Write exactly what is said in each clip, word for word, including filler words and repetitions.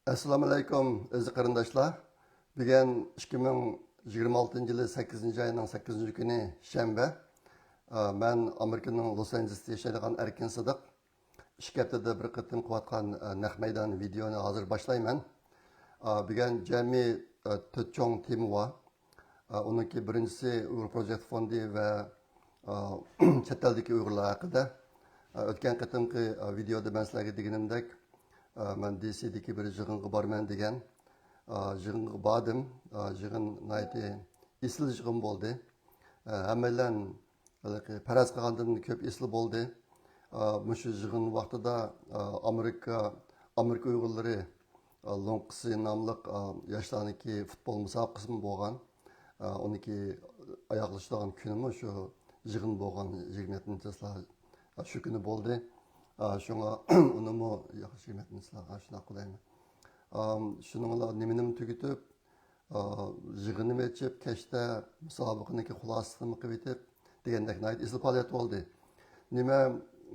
ئەسسالامۇ ئەلەيكۇم، ئەزىز قېرىنداشلار. بۈگۈن ئىككى مىڭ يىگىرمە ئالتىنچى يىلى سەككىزىنچى ئاينىڭ سەككىزىنچى كۈنى، شەنبە. ئا، مەن ئامېرىكىنىڭ لوس ئانژېلېستا ياشايدىغان ئەركىن سىدىق. ئىككى ھەپتىدە بىر قېتىم قىلىۋاتقان، ئا، نەق مەيدان ۋىدېونى ھازىر باشلايمەن. ئا، بۈگۈن جەمئىي، ئا، تۆت چوڭ تېما بار. ئا، ئۇنىڭكى بىرىنچىسى ئۇيغۇر پروجېكت فوندى ۋە، ئا، چەت ئەلدىكى ئۇيغۇرلار ھەققىدە. ئا، ئۆتكەن قېتىمقى، ئا، ۋىدېيودا مەن سىلەرگە دېگىنىمدەك، ئا، مەن دى سىدىكى بىر يىغىنغا بارىمەن دېگەن. ئا، يىغىنغا باردىم. ئا، يىغىن ناھايىتى ئېسىل يىغىن بولدى. ئا، ھەممەيلەن ھېلىقى پەرەز قىلغاندىن كۆپ ئېسىل بولدى. ئا، مۇشۇ يىغىن ۋاقتىدا، ئا، ئامېرىكا، ئامېرىكا ئۇيغۇرلىرى، ئا، لوڭقىسى ناملىق، ئا، ياشلارنىڭكى فۇتبول مۇسابىقىسىمۇ بولغان. ئا، ئۇنىڭكى ئاياغلىشىدىغان كۈنىمۇ شۇ يىغىن بولغان يىگىرمە يەتتىنچى چىسلا، ئا، شۇ كۈنى بولدى. ئا، شۇڭا ئۇنىمۇ ياخشى يىگىرمە يەتتىنچى چىسلاغا شۇنداق قىلايمەن. ئام، شۇنىڭ بىلەن نېمىنىمۇ تۈگىتىپ، ئا، يىغىنىمۇ ئېچىپ، كەچتە مۇسابىقىنىڭكى خۇلاسىسىنىمۇ قىلىۋېتىپ دېگەندەك ناھايىتى ئېسىل پائالىيەت بولدى. نېمە،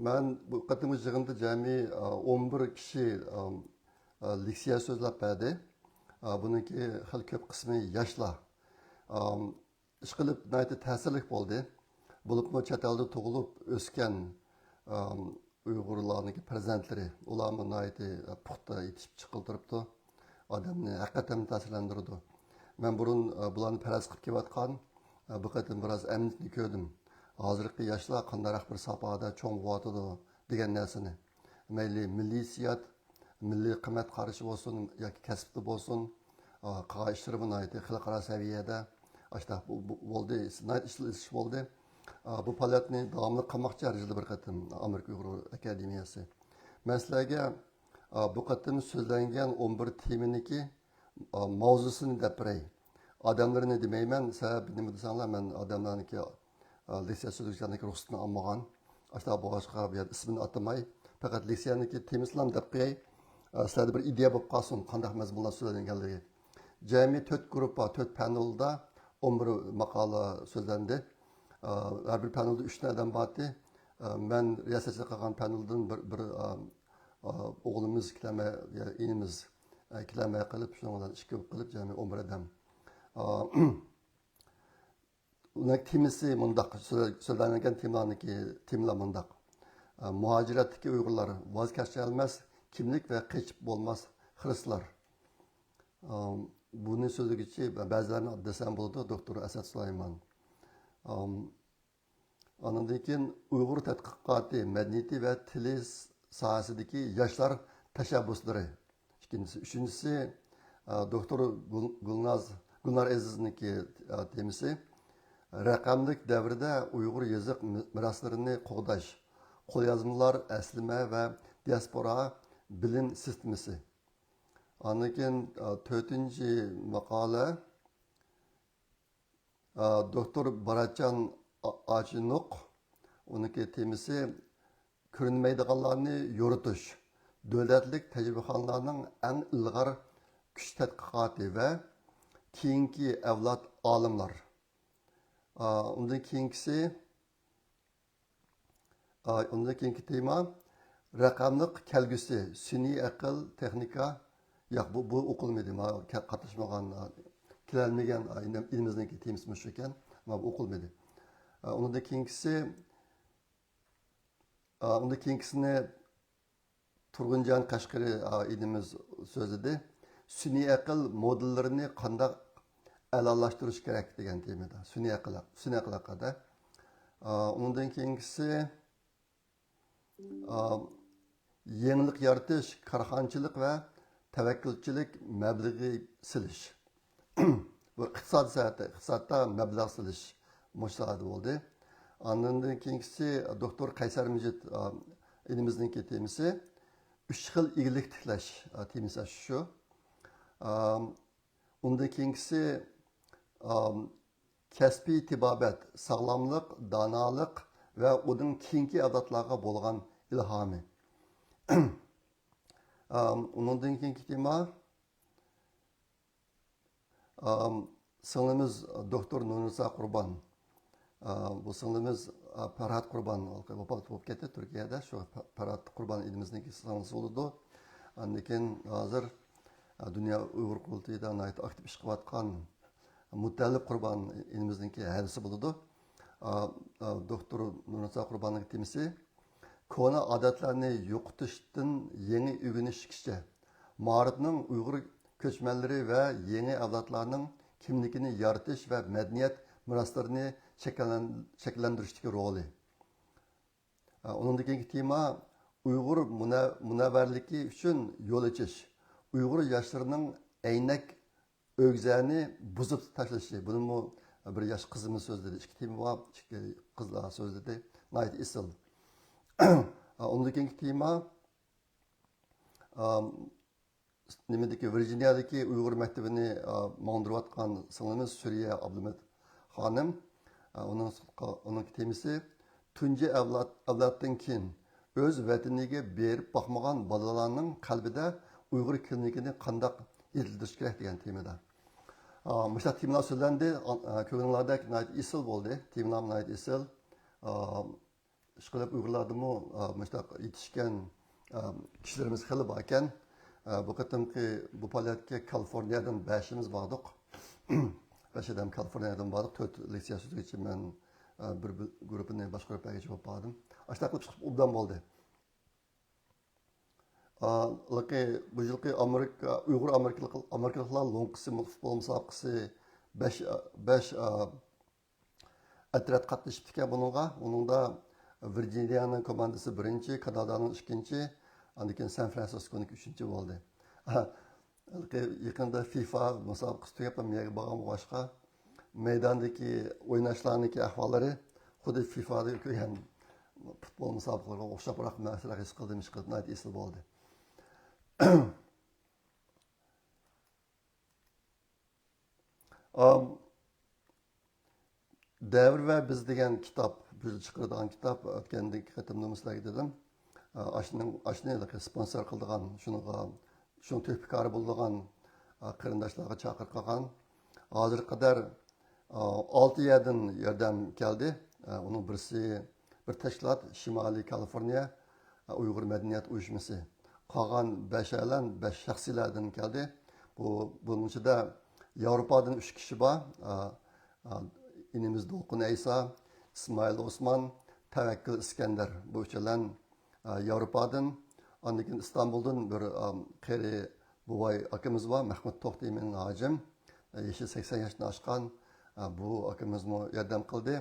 مەن بۇ قېتىمقى يىغىندا جەمئىي، ئا، ئون بىر كىشى، ئام، ئا، لېكسىيە سۆزلەپ بەردى. ئا، بۇنىڭكى خېلى كۆپ قىسمى ياشلار. ئام، ئىشقىلىپ ناھايىتى تەسىرلىك بولدى. بولۇپمۇ چەت ئەلدە تۇغۇلۇپ ئۆسكەن، ئام، ئۇيغۇرلارنىڭكى پەرزەنتلىرى، ئۇلارمۇ ناھايىتى پۇختا يېتىشىپ چىققىلى تۇرۇپتۇ. ئادەمنى ھەقىقەتەن تەسىرلەندۈرىدۇ. مەن بۇرۇن، ئە، بۇلارنى پەرەز قىلىپ كېلىۋاتقان، ئە، بۇ قېتىم بىراز ئەمدىنى كۆردۈم. ھازىرقى ياشلار قانداقراق بىر ساپادا چوڭ بولۇۋاتىدۇ دېگەن نەرسىنى. مەيلى مىللىي ھېسسىيات، مىللىي قىممەت قارىشى بولسۇن ياكى كەسىپتە بولسۇن، ئا، قىلغان ئىشلىرىمۇ ناھايىتى خەلقئارا سەۋىيەدە ئاشتاق بۇ، بۇ، بولدى، ناھايىتى ئىشلىتىش بولدى. ئا، بۇ پائالىيەتنى داۋاملىق قىلماقچى ھەر يىلدا بىر قېتىم ئامېرىكا ئۇيغۇر ئاكادېمىيەسى. مەن سىلەرگە، ئا، بۇ قېتىم سۆزلەنگەن ئون بىر تېمىنىڭكى، ئا، ماۋزۇسىنى دەپ بېرەي. ئادەملىرىنى دېمەيمەن، سەۋەبى نېمە دېسەڭلار، مەن ئادەملەرنىڭكى، ئا، لېكسىيە سۆزلىگۈچىلەرنىڭكى رۇخسىتىنى ئالمىغان. ئاشۇنداق بولغاچقا بۇ يەردە ئىسمىنى ئاتىماي، پەقەت لېكسىيەنىڭكى تېمىسىنىلا دەپ قوياي. ئە، سىلەردە بىر ئىدىيە بولۇپ قالسۇن، قانداق مەزمۇنلار سۆزلەنگەنلىكى. جەمئىي تۆت گۇرۇپپا، تۆت پانېلدا ئون بىر ماقالە سۆزلەندى. ئە، ھەر بىر پانېلدا ئۈچ ئادەم بارتى. ئە، مەن رىياسەتچىلىك قىلغان پانېلدىن بىر، بىر، ئە، ئە، ئوغلىمىز كېلەلمەي، يا ئىنىمىز، ئە، كېلەلمەي قېلىپ، شۇنىڭ بىلەن ئىككى بولۇپ قېلىپ، جەمئىي ئون بىر ئادەم. ئە، ئۇنىڭ تېمىسى مۇنداق، سۆزلەنگەن تېمىلارنىڭكى، تېمىلار مۇنداق. ئە، مۇھاجىرەتتىكى ئۇيغۇرلار، ۋاز كېچەلمەس كىملىك ۋە قېچىپ بولماس خىرىسلار. ئە، بۇنى سۆزلىگۈچى بەزىلەرنى دېسەم بولىدۇ، دوكتور ئەسەت سۇلايمان. ئە، ئاندىن كېيىن ئۇيغۇر تەتقىقاتى، مەدەنىيىتى ۋە تىلى ساھەسىدىكى ياشلار تەشەببۇسلىرى. ئىككىنچىسى، ئۈچىنچىسى، ئە، دوكتور گۈل-، گۈلناز، گۈلنار ئەزىزنىڭكى، ئە، تېمىسى. رەقەملىك دەۋردە ئۇيغۇر يېزىق مى-، مىراسلىرىنى قوغداش، قوليازمىلار، ئەسلىمە ۋە دىياسپورا بىلىم سىستېمىسى. ئاندىن كېيىن، ئە، تۆتىنچى ماقالە، ئە، دوكتور باراتجان ئا-، ئاچىنوق، ئۇنىڭكى تېمىسى كۆرۈنمەيدىغانلارنى يورۇتۇش، دۆلەتلىك تەجرىبىخانىلارنىڭ ئەڭ ئىلغار كۈچ تەتقىقاتى ۋە كېيىنكى ئەۋلاد ئالىملار. ئا، ئۇندىن كېيىنكىسى، ئا، ئۇندىن كېيىنكى تېما رەقەملىك كەلگۈسى، سۈنئىي ئەقىل، تېخنىكا. ياق، بۇ، بۇ ئوقۇلمىدى. ماڭا كە-، قاتناشمىغان، ئا، كېلەلمىگەن، ئا، ئىنىم-، ئىنىمىزنىڭكى تېمىسى مۇشۇ ئىكەن. مانا بۇ ئوقۇلمىدى. ئا، ئۇنىڭدىن كېيىنكىسى، ئا، ئۇنىڭدىن كېيىنكىسىنى تۇرغۇنجان قەشقىرى، ئا، ئىنىمىز سۆزلىدى. سۈنئىي ئەقىل مودېللىرىنى قانداق ئەلالاشتۇرۇش كېرەك دېگەن تېمىدا. سۈنئىي ئەقىل، سۈنئىي ئەقىل ھەققىدە. ئا، ئۇنىڭدىن كېيىنكىسى، ئا، يېڭىلىق يارىتىش، كارخانىچىلىق ۋە تەۋەككۈلچىلىك مەبلىغى سېلىش. بۇ ئىقتىساد سەھەتتە، ئىقتىسادتا مەبلەغ سېلىش مۇشۇ ساھەدە بولدى. ئاندىن كېيىنكىسى دوكتور قەيسەر مىجىت، ئا، ئىنىمىزنىڭكى تېمىسى ئۈچ خىل ئىگىلىك تىكلەش، ئا، تېمىسى شۇ. ئا، ئۇندىن كېيىنكىسى، ئا، كەسپىي تېبابەت، ساغلاملىق، دانالىق ۋە ئۇنىڭ كېيىنكى ئەۋلادلارغا بولغان ئىلھامى. ئا، ئۇنىڭدىن كېيىنكى تېما، ئام، سىڭلىمىز دوكتور نۇرنىسا قۇربان. ئا، بۇ سىڭلىمىز، ئا، پەرھات قۇربان ۋاپات بولۇپ كەتتى تۈركىيەدە. شۇ پە-، پەرھات قۇربان ئىنىمىزنىڭكى سىڭلىسى بولىدۇ. ئاندىن كېيىن ھازىر، دۇنيا ئۇيغۇر قۇرۇلتىيىدا ناھايىتى ئاكتىپ ئىش قىلىۋاتقان مۇتەللىپ قۇربان ئىنىمىزنىڭكى ھەدىسى بولىدۇ. ئا، ئا، دوكتور نۇرنىسا قۇرباننىڭ تېمىسى كونا ئادەتلەرنى يوقىتىشتىن يېڭى ئۆگىنىشكىچە، مائارىپنىڭ ئۇيغۇر كۆچمەنلىرى ۋە يېڭى ئەۋلادلارنىڭ كىملىكىنى يارىتىش ۋە مەدەنىيەت مىراسلىرىنى شەكىللەن-، شەكىللەندۈرۈشتىكى رولى. ئۇنىڭدىن كېيىنكى تېما ئۇيغۇر مۇنە-، مۇنەۋۋەرلىكى ئۈچۈن يول ئېچىش، ئۇيغۇر ياشلىرىنىڭ ئەينەك ئۆگزەنى بۇزۇپ تاشلىشى. بۇنىمۇ بىر ياش قىزىمىز سۆزلىدى. ئىككى تېما بار، ئىككى قىزلار سۆزلىدى. ناھايىتى ئېسىل. ئۇنىڭدىن كېيىنكى تېما، ئام، نېمىدىكى، ۋىرجىنىيەدىكى ئۇيغۇر مەكتىۋىنى، ئا، ماڭدۇرۇۋاتقان سىڭلىمىز سۈرىيە ئابلىمىت خانىم. ئا، ئۇنىڭ، ئۇنىڭ تېمىسى تۇنجى ئەۋلاد، ئەۋلادتىن كېيىن ئۆز ۋەتىنىگە بېرىپ باقمىغان بالىلارنىڭ قەلبىدە ئۇيغۇر كىملىكىنى قانداق يېتىلدۈرۈش كېرەك دېگەن تېمىدا. ئا، مۇشۇنداق تېمىلار سۆزلەندى. ئا، كۆرگىنىڭلاردەك ناھايىتى ئېسىل بولدى. تېمىلار ناھايىتى ئېسىل. ئا، ئىشقىلىپ ئۇيغۇرلاردىمۇ، ئا، مۇشۇنداق يېتىشكەن، ئا، كىشىلىرىمىز خېلى باركەن. ئا، بۇ قېتىمقى بۇ پائالىيەتكە كالىفورنىيەدىن بەشىمىز باردۇق. بەش ئادەم كالىفورنىيەدىن باردۇق. تۆت لېكسىيە سۆزلىگۈچى، مەن، ئا، بىر، بىر گۇرۇپپىنى باشقۇرۇپ بەرگۈچى بولۇپ باردىم. ئاشۇنداق قىلىپ چىقىپ ئوبدان بولدى. ئا، ھېلىقى، بۇ يىلقى ئامېرىكا، ئۇيغۇر ئامېرىكىلىق، ئامېرىكىلىقلار لوڭقىسى فۇتبول مۇسابىقىسى بەش، بەش، ئا، ئەترەت قاتنىشىپتىكەن بۇنىڭغا. ئۇنىڭدا ۋىرجىنىيەنىڭ كوماندىسى بىرىنچى، كانادانىڭ ئىككىنچى، ئاندىن كېيىن سان فرانسىسكونىڭكى ئۈچىنچى بولدى. يېقىندا فىفا مۇسابىقىسى تۈگەپ، مەن يەرگە بارغان بولغاچقا، مەيداندىكى ئويناشلارنىڭكى ئەھۋاللىرى خۇددى فىفادا كۆرگەن پۇتبول مۇسابىقىلىرىغا ئوخشاپراق نەرسىلەر ھېس قىلدىم، ھېس قىلدىم، ناھايىتى ئېسىل بولدى. ئام، دەۋر ۋە بىز دېگەن كىتاب، بۇ يىل چىقىرىدىغان كىتاب، ئۆتكەندىكى قېتىمدىمۇ سىلەرگە دېدىم. ئاشۇنىڭ، ئاشۇنى ھېلىقى سپونسور قىلىدىغان، شۇنىڭغا، شۇنىڭ تۆھپىكارى بولىدىغان، قېرىنداشلارغا چاقىرىق قىلغان. ھازىرغا قەدەر، ئالتە يەردىن ياردەم كەلدى. ئۇنىڭ بىرسى بىر تەشكىلات، شىمالىي كالىفورنىيە ئۇيغۇر مەدەنىيەت ئۇيۇشمىسى. قالغان بەشەيلەن، بەش شەخسلەردىن كەلدى. بۇ، بۇنىڭ ئىچىدە ياۋروپادىن ئۈچ كىشى بار. ئا، ئا، ئىنىمىز دولقۇن ئەيسا، ئىسمائىل ئوسمان، تەۋەككۈل ئىسكەندەر. بۇ ئۈچەيلەن، ئا، ياۋروپادىن. ئاندىن كېيىن ئىستانبۇلدىن بىر، ئا، قېرى بوۋاي ئاكىمىز بار، مەھمۇت توختى، مېنىڭ ھاجىم. ئا، يېشى سەكسەن ياشتىن ئاشقان. ئا، بۇ ئاكىمىزمۇ ياردەم قىلدى.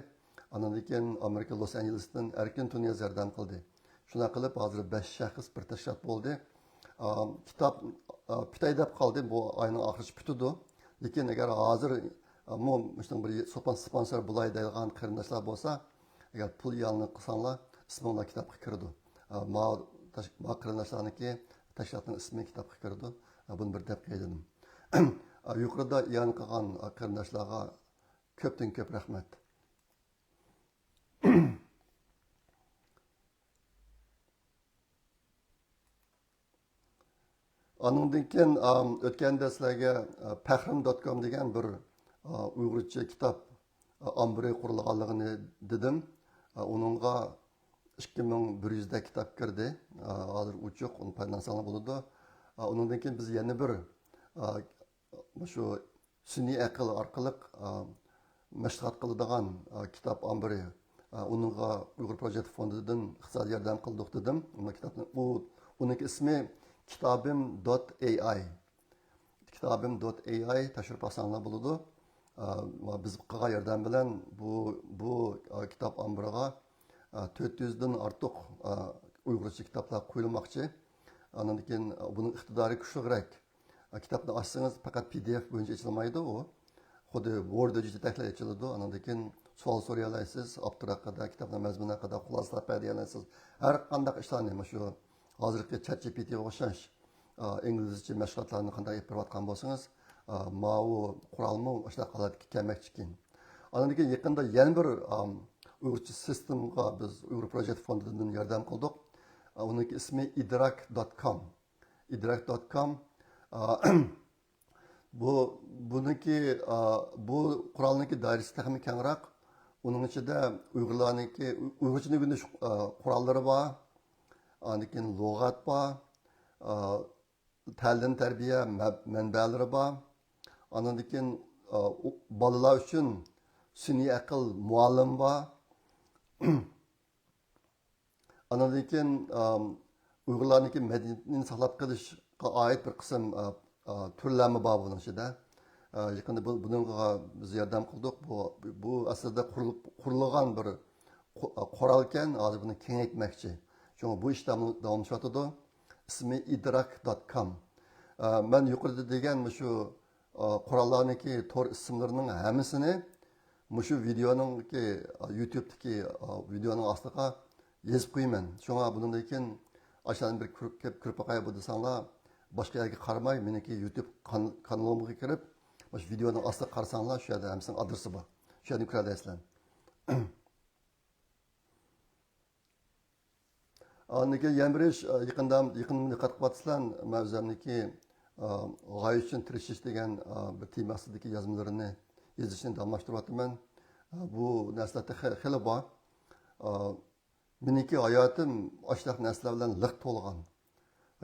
ئاندىن كېيىن ئامېرىكا لوس ئانژېلېستىن ئەركىن تۇنىياز ياردەم قىلدى. شۇنداق قىلىپ، ھازىر بەش شەخس بىر تەشكىلات بولدى. ئا، كىتاب، ئا، پۈتەي دەپ قالدى، بۇ ئاينىڭ ئاخىرىچە پۈتىدۇ. لېكىن ئەگەر ھازىر، ئا، مۇ-، مۇشۇنىڭ بىر سوپان-، سپونسور بولاي دەيدىغان قېرىنداشلار بولسا، ئەگەر پۇل ئىئانە قىلساڭلار، ئىسمىڭلار كىتابقا كىرىدۇ. ئا، ما-، تاش-، ما قېرىنداشلارنىڭكى تەشكىلاتنىڭ ئىسمى كىتابقا كىرىدۇ. ئا، بۇنى بىر دەپ قوياي دېدىم. ئا، يۇقىرىدا ئىئانە قىلغان، ئا، قېرىنداشلارغا كۆپتىن كۆپ رەھمەت. ئانىڭدىن كېيىن، ئام، ئۆتكەندە سىلەرگە، ئا، پەخرىم دوت كوم دېگەن بىر، ئا، ئۇيغۇرچە كىتاب، ئا، ئامبىرى قۇرۇلغانلىقىنى دېدىم. ئا، ئۇنىڭغا ئىككى مىڭ بىر يۈزدەك كىتاب كىردى. ئا، ھازىر ئوچۇق، ئۇنى پايدىلانساڭلار بولىدۇ. ئا، ئۇنىڭدىن كېيىن بىز يەنە بىر، ئا، مۇشۇ سۈنئىي ئەقىل ئارقىلىق، ئا، مەشغۇلات قىلىدىغان، ئا، كىتاب ئامبىرى، ئا، ئۇنىڭغا ئۇيغۇر پروجېكت فوندىدىن ئىقتىسادىي ياردەم قىلدۇق دېدىم. ئۇنىڭ كىتابنى، ئۇ، ئۇنىڭكى ئىسمى كىتابىم دوت ئەي ئاي. كىتابىم دوت ئەي ئاي تەكشۈرۈپ باقساڭلار بولىدۇ. ئا، بىز قىلغان ياردەم بىلەن بۇ، بۇ، ئا، كىتاب ئامبىرىغا، ئا، تۆت يۈزدىن ئارتۇق، ئا، ئۇيغۇرچە كىتابلار قويۇلماقچى. ئاندىن كېيىن، ئا، بۇنىڭ ئىقتىدارى كۈچلۈكرەك. كىتابنى ئاچسىڭىز، پەقەت پى دى ئېف بويىچە ئېچىلمايدۇ ئۇ. خۇددى ۋورد ھۆججىتىدەكلا ئېچىلىدۇ. ئاندىن كېيىن سوئال سورىيالايسىز، ئاپتور ھەققىدە، كىتابنىڭ مەزمۇنى ھەققىدە خۇلاسىلەپ بەر دېيەلەيسىز. ھەر قانداق ئىشلارنى، مۇشۇ ھازىرقى چات جى پى تىگە ئوخشاش، ئا، ئىنگلىزچە مەشغۇلاتلارنى قانداق ئېلىپ بېرىۋاتقان بولسىڭىز، ئا، ماۋۇ قورالمۇ ئاشۇنداق ھالەتكە كەلمەكچىكەن. ئاندىن كېيىن يېقىندا يەنە بىر، ئام، ئۇيغۇرچە سىستېمغا بىز ئۇيغۇر پروجېكت فوندىدىن ياردەم قىلدۇق. ئا، ئۇنىڭكى ئىسمى ئىدراك دوت كوم. ئىدراك دوت كوم. ئا، بۇ، بۇنىڭكى، ئا، بۇ قورالنىڭكى دائىرىسى تېخىمۇ كەڭرەك. ئۇنىڭ ئىچىدە ئۇيغۇرلارنىڭكى، ئۇيغۇرچىنى ئۆگىنىش، ئا، قوراللىرى بار. ئاندىن كېيىن لۇغەت بار. ئا، تەلىم تەربىيە مە-، مەنبەلىرى بار. ئاندىن كېيىن، ئا، ئۇ-، بالىلار ئۈچۈن سۈنئىي ئەقىل مۇئەللىمى بار. ئاندىن كېيىن، ئام، ئۇيغۇرلارنىڭكى مەدەنىيىتىنى ساقلاپ قېلىشقا ئائىت بىر قىسىم، ئا، ئا، تۈرلەرمۇ بار بۇنىڭ ئىچىدە. ئا، يېقىندا بۇ، بۇنىڭغا بىز ياردەم قىلدۇق. بۇ، بۇ ئەسلىدە قۇرۇلۇپ، قۇرۇلغان بىر قو-، قورالكەن، ھازىر بۇنى كېڭەيتمەكچى. شۇڭا بۇ ئىش داۋام-، داۋاملىشىۋاتىدۇ. ئىسمى ئىدراك دات كام. ئا، مەن يۇقىرىدا دېگەن مۇشۇ، ئا، قوراللارنىڭكى تور ئىسىملىرىنىڭ ھەممىسىنى مۇشۇ ۋىدېئونىڭكى، يۇتيۇبتىكى، ۋىدېئونىڭ ئاستىغا يېزىپ قويىمەن. شۇڭا بۇنىڭدىن كېيىن ئاشۇلارنى بىر كۆرۈپ، كېلىپ كۆرۈپ باقاي بۇ دېسەڭلار، باشقا يەرگە قارىماي، مېنىڭكى يۇتيۇب قان-، كانىلىمغا كىرىپ، مۇشۇ ۋىدېئونىڭ ئاستىغا قارىساڭلار، شۇ يەردە ھەممىسىنىڭ ئادرېسى بار. شۇ يەردىن كۆرەلەيسىلەر. ئاندىن كېيىن يەنە بىر ئىش، يېقىندا، يېقىندىن دىققەت قىلىۋاتىسىلەر، مەن ئۆزۈمنىڭكى، ئا، غايە ئۈچۈن تىرىشىش دېگەن، ئا، بىر تېما ئاستىدىكى يازمىلىرىنى يېزىشنى داۋاملاشتۇرۇۋاتىمەن. ئا، بۇ نەرسىلەر تېخى خېلى بار. ئا، مېنىڭكى ھاياتىم ئاشۇنداق نەرسىلەر بىلەن لىق تولغان.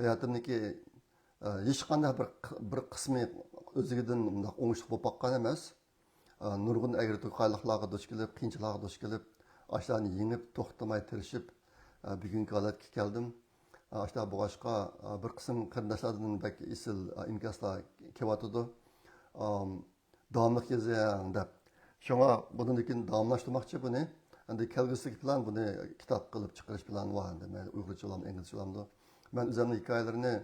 ھاياتىمدىكى، ئە، ھېچقانداق بىر، بىر قىسمى ئۆزلۈكىدىن مۇنداق ئوڭۇشلۇق بولۇپ باققان ئەمەس. ئە، نۇرغۇن ئەگرى توقايلىقلارغا دۇچ كېلىپ، قىيىنچىلىقلارغا دۇچ كېلىپ، ئاشۇلارنى يېڭىپ، توختىماي تىرىشىپ، ئە، بۈگۈنكى ھالەتكە كەلدىم. ئە، ئاشۇنداق بولغاچقا، ئە، بىر قىسىم قېرىنداشلاردىن بەك ئېسىل، ئە، ئىنكاسلار كېلىۋاتىدۇ. ئام، داۋاملىق يېزىڭ دەپ. شۇڭا بۇنىڭدىن كېيىن داۋاملاشتۇرماقچى بۇنى. ئەمدى كەلگۈسىدىكى پىلان بۇنى كىتاب قىلىپ چىقىرىش پىلانى بار. ئەمدى مەيلى ئۇيغۇرچە بولامدۇ، ئىنگلىزچە بولامدۇ. مەن ئۆزۈمنىڭ ھېكايىلىرىنى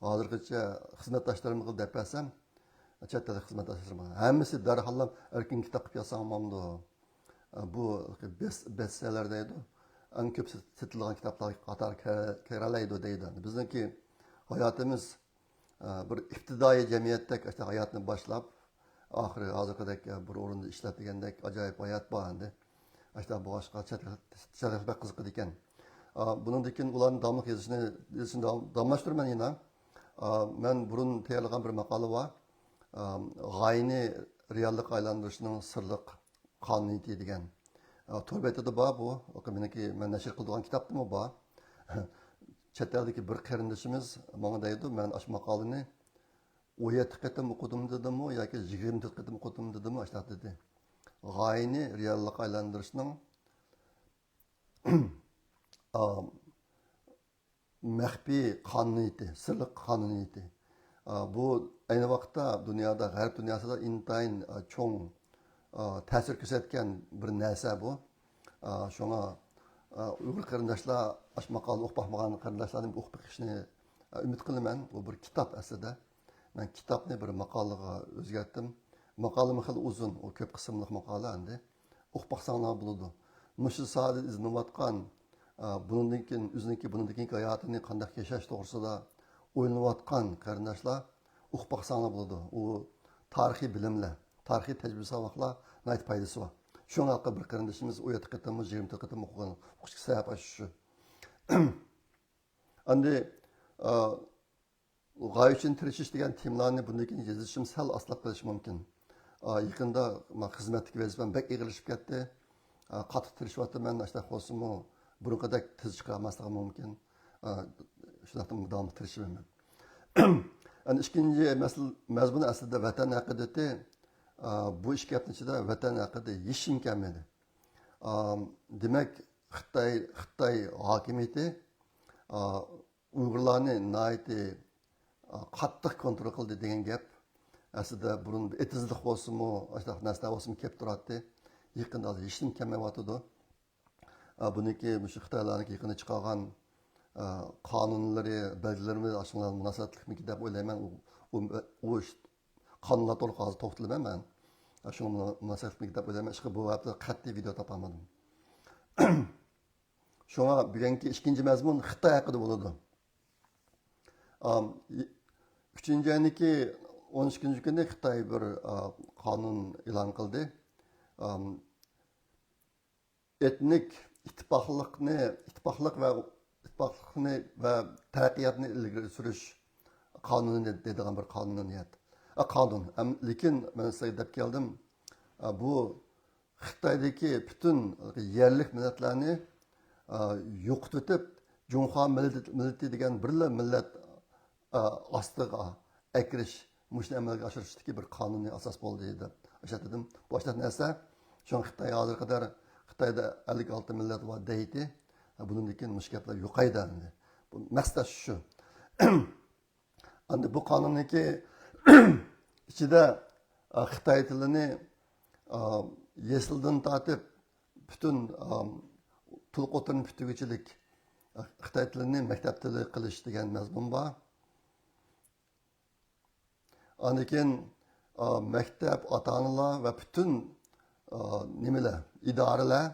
ھازىرغىچە خىزمەتداشلىرىمغا دەپ بەرسەم، چەت ئەللىك خىزمەتداشلىرىمغا، ھەممىسى دەرھاللا ئەركىن كىتاب قىلىپ يازساڭ بولامدۇ؟ بۇ بېس-، بېستسېللېر دەيدۇ. ئەڭ كۆپ سېت-، سېتىلىدىغان كىتابلار قاتارىغا كىرە-، كىرەلەيدۇ دەيدۇ. بىزنىڭكى ھاياتىمىز ئە، بىر ئىپتىدائىي جەمئىيەتتەك ئاشۇنداق ھاياتنى باشلاپ، ئاخىرى ھازىرقىدەك، ئە، بىر ئورۇندا ئىشلەپ دېگەندەك ئاجايىپ ھايات بار ئەمدى. ئاشۇنداق بولغاچقا چەت ئەل، چەت ئەل بەك قىزىقىدىكەن. ئا، بۇنىڭدىن كېيىن ئۇلارنى داۋاملىق يېزىشنى، يېزىشنى داۋام-، داۋاملاشتۇرىمەن يەنە. ئا، مەن بۇرۇن تەييارلىغان بىر ماقالە بار. ئا، غايىنى رېئاللىققا ئايلاندۇرۇشنىڭ سىرلىق قانۇنىيىتى دېگەن. ئا، تور بېتىدە بار بۇ. مېنىڭكى، مەن نەشر قىلىدىغان كىتابتىمۇ بار. چەت ئەلدىكى بىر قېرىندىشىمىز ماڭا دەيدۇ، مەن ئاشۇ ماقالىنى ئون يەتتە قېتىم ئوقۇدۇم دېدىمۇ ياكى يىگىرمە تۆت قېتىم ئوقۇدۇم دېدىمۇ، ئاشۇنداق دېدى. غايىنى رېئاللىققا ئايلاندۇرۇشنىڭ، ئا، مەخپىي قانۇنىيىتى، سىرلىق قانۇنىيىتى. ئا، بۇ ئەينى ۋاقىتتا دۇنيادا، غەرب دۇنياسىدا ئىنتايىن، ئا، چوڭ، ئا، تەسىر كۆرسەتكەن بىر نەرسە بۇ. ئا، شۇڭا، ئا، ئۇيغۇر قېرىنداشلار، ئاشۇ ماقالىنى ئوقۇپ باقمىغان قېرىنداشلاردىن ئوقۇپ بېقىشنى، ئا، ئۈمىد قىلىمەن. بۇ بىر كىتاب ئەسلىدە. مەن كىتابنى بىر ماقالىغا ئۆزگەرتتىم. ماقالىمۇ خېلى ئۇزۇن، ئۇ كۆپ قىسىملىق ماقالە ئەمدى. ئوقۇپ باقساڭلار بولىدۇ. مۇشۇ ساھەدە ئىزدىنىۋاتقان، ئا، بۇنىڭدىن كېيىن، ئۆزىنىڭكى، بۇنىڭدىن كېيىنكى ھاياتىنى قانداق ياشاش توغرىسىدا ئويلىنىۋاتقان قېرىنداشلار ئوقۇپ باقساڭلار بولىدۇ. ئۇ تارىخىي بىلىملەر، تارىخىي تەجرىبە ساۋاقلار ناھايىتى پايدىسى بار. شۇڭا بىر قېرىندىشىمىز ئون يەتتە قېتىممۇ، يىگىرمە تۆت قېتىم ئوقۇغان، ئوقۇشتىكى سەۋەب ئاشۇ شۇ. ئەمدى، ئا، غايە ئۈچۈن تىرىشىش دېگەن تېمىلارنى بۇندىن كېيىن يېزىشىم سەل ئاستىلاپ قېلىشى مۇمكىن. ئا، يېقىندا ما-، خىزمەتتىكى ۋەزىپەم بەك ئېغىرلىشىپ كەتتى. ئا، قاتتىق تىرىشىۋاتىمەن، ئاشۇنداق بولسىمۇ، بۇرۇنقىدەك تېز چىقارماسلىقىم مۇمكىن. ئا، شۇنداقتىمۇ داۋاملىق تىرىشىۋېرىمەن. ئەنە ئىككىنچى مەسىلە، مەزمۇن ئەسلىدە ۋەتەن ھەققىدە ئىدى. ئا، بۇ ئىككى ھەپتە ئىچىدە ۋەتەن ھەققىدە ھېچنېمە كەلمىدى. ئا، دېمەك، خىتاي، خىتاي ھاكىمىيىتى، ئا، ئۇيغۇرلارنى ناھايىتى، ئا، قاتتىق كونترول قىلدى دېگەن گەپ. ئەسلىدە بۇرۇن ئېتىزلىق بولسىمۇ، ئاشۇنداق نەرسىلەر بولسىمۇ كېلىپ تۇراتتى. يېقىندا ھېچنېمە كەلمەيۋاتىدۇ. ئا، بۇنىڭكى مۇشۇ خىتايلارنىڭكى يېقىندا چىقارغان، ئا، قانۇنلىرى، بەلگىلىرىمۇ ئاشۇنىڭغا مۇناسىۋەتلىكمىكىن دەپ ئويلايمەن. ئۇ، ئۇ، ئۇ ئىش-، قانۇنلار توغرىلىق ھازىر توختىلىمەن مەن. شۇڭا مۇنا-، مۇناسىۋەتلىكمىكىن دەپ ئويلايمەن. ئىشقىلىپ بۇ ھەقتە قەتئىي ۋىدېئو تاپالمىدىم. شۇڭا بۈگۈنكى ئىككىنچى مەزمۇن خىتاي ھەققىدە بولىدۇ. ئام، ئۈچىنچى ئاينىڭكى ئون ئىككىنچى كۈنى خىتاي بىر، ئا، قانۇن ئېلان قىلدى. ئام، ئېتنىك ئىتتىپاقلىقنى، ئىتتىپاقلىق ۋە ئىتتىپاقلىقنى ۋە تەرەققىياتنى ئىلگىرى سۈرۈش قانۇنى دەيدىغان بىر قانۇنىيەت. ئا، قانۇن. ئەم، لېكىن مەن سىزگە دەپ كەلدىم، ئا، بۇ خىتايدىكى پۈتۈن يەرلىك مىللەتلەرنى، ئا، يوقىتىۋېتىپ، جۇڭخۇا مىللىتى، مىللىتى دېگەن بىرلا مىللەت ئاستىغا ئەكىرىش، مۇشۇنى ئەمەلگە ئاشۇرۇشتىكى بىر قانۇنىي ئاساس بولدى دەپ ئىشلەتتىم. بۇ ئاشۇنداق نەرسە. شۇڭا خىتاي ھازىرغا قەدەر، خىتايدا ئەللىك ئالتە مىللەت بار دەيتتى. بۇنىڭدىن كېيىن مۇشۇ گەپلەر يوقايدۇ ئەمدى. بۇ مەقسەت شۇ. ئەمدى بۇ قانۇننىڭكى ئىچىدە، ئا، خىتاي تىلىنى، ئا، يېسىلدىن تارتىپ پۈتۈن، ئا، تولۇق ئوتتۇرىنى پۈتتۈرگۈچىلىك، ئا، خىتاي تىلىنى مەكتەپ تىلى قىلىش دېگەن مەزمۇن بار. ئاندىن كېيىن، ئا، مەكتەپ، ئاتا-ئانىلار ۋە پۈتۈن، ئا، نېمىلەر، ئىدارىلەر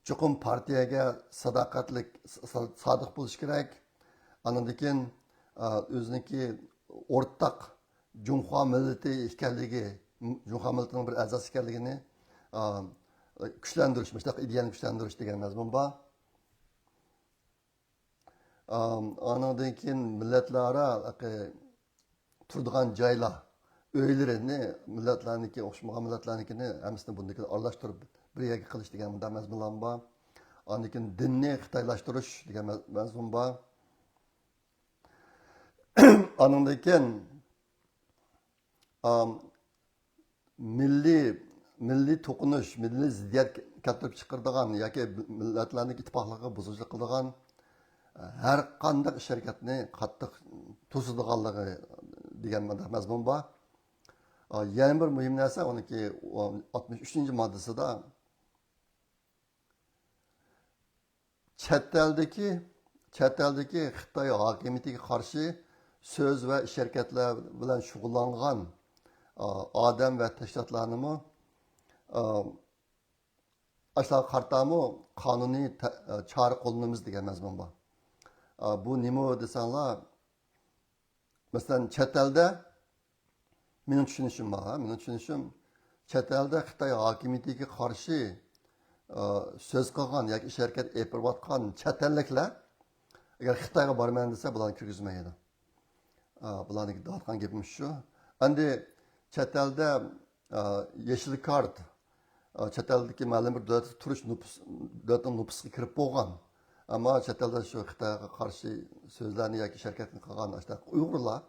چوقۇم پارتىيەگە ساداقەتلىك، سا-، سادىق بولۇشى كېرەك. ئاندىن كېيىن، ئا، ئۆزىنىڭكى ئورتاق جۇڭخۇا مىللىتى ئىكەنلىكى، جۇڭخۇا مىللىتىنىڭ بىر ئەزاسى ئىكەنلىكىنى، ئا، كۈچلەندۈرۈش، مۇشۇنداق ئىدىيەنى كۈچلەندۈرۈش دېگەن مەزمۇن بار. ئا، ئانىڭدىن كېيىن مىللەتلەرئارا تۇرىدىغان جايلار، ئۆيلىرىنى مىللەتلەرنىڭكى، ئوخشىمىغان مىللەتلەرنىڭكىنى ھەممىسىنى بۇندىكى ئارىلاشتۇرۇپ بىر يەرگە قىلىش دېگەن مۇنداق مەزمۇنلارمۇ بار. ئاندىن كېيىن دىننى خىتايلاشتۇرۇش دېگەن مە-، مەزمۇن بار. ئانىڭدىن كېيىن، ئام، مىللىي، مىللىي توقۇنۇش، مىللىي زىددىيەت كەلتۈرۈپ چىقىرىدىغان ياكى مىللەتلەرنىڭ ئىتتىپاقلىقىغا بۇزغۇنچىلىق قىلىدىغان ھەر قانداق ئىش-ھەرىكەتنى قاتتىق توسىدىغانلىقى دېگەن مۇنداق مەزمۇن بار. ئا، يەنە بىر مۇھىم نەرسە، ئۇنىڭكى ئاتمىش ئۈچىنچى ماددىسىدا چەت ئەلدىكى، چەت ئەلدىكى خىتاي ھاكىمىيىتىگە قارشى سۆز ۋە ئىش-ھەرىكەتلەر بىلەن شۇغۇللانغان، ئا، ئادەم ۋە تەشكىلاتلارنىمۇ، ئا، ئاشۇلارغا قارىتامۇ قانۇنىي تە-، چارە قوللىنىمىز دېگەن مەزمۇن بار. ئا، بۇ نېمە دېسەڭلار، مەسىلەن، چەت ئەلدە، مېنىڭ چۈشىنىشىم بار، ھە، مېنىڭ چۈشىنىشىم، چەت ئەلدە خىتاي ھاكىمىيىتىگە قارشى، ئا، سۆز قىلغان ياكى ئىش ھەرىكەت ئېلىپ بېرىۋاتقان چەت ئەللىكلەر، ئەگەر خىتايغا بارىمەن دېسە، بۇلارنى كىرگۈزمەيدۇ. ئا، بۇلارنىڭ دەۋاتقان گېپىمىز شۇ. ئەمدى چەت ئەلدە، ئا، يېشىل كارت، ئا، چەت ئەلدىكى مەلۇم بىر دۆلەتتە تۇرۇش نوپۇس، دۆلەتنىڭ نوپۇسىغا كىرىپ بولغان. ئەمما چەت ئەلدە شۇ خىتايغا قارشى سۆزلەرنى ياكى شەركەتنى قىلغان ئاشۇنداق ئۇيغۇرلار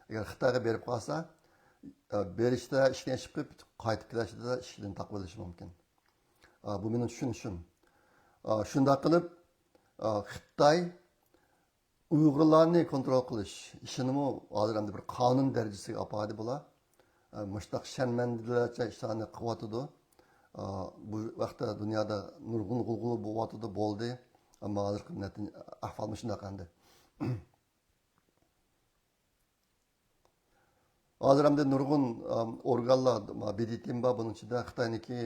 ئەگەر خىتايغا بېرىپ قالسا، ئا، بېرىشتە ئىشىكنى ئېچىپ قويۇپ، قايتىپ كېلىشتە ئىشىكنى تاقىۋېلىشى مۇمكىن. ئا، بۇ مېنىڭ چۈشىنىشىم. ئا، شۇنداق قىلىپ، ئا، خىتاي ئۇيغۇرلارنى كونترول قىلىش ئىشىنىمۇ ھازىر ئەمدى بىر قانۇن دەرىجىسىگە ئاپاردى بۇلار. ئە، مۇشۇنداق شەرمەندىلەرچە ئىشلارنى قىلىۋاتىدۇ. ئە، بۇ ۋاقىتتا دۇنيادا نۇرغۇن غۇلغۇلا بولۇۋاتىدۇ، بولدى. ئەمما ھازىرقى نەتىجە، ئەھۋال مۇشۇنداق ئەمدى. ھازىر ئەمدى نۇرغۇن، ئە، ئورگانلار، بى دى تىم بار، بۇنىڭ ئىچىدە خىتاينىڭكى،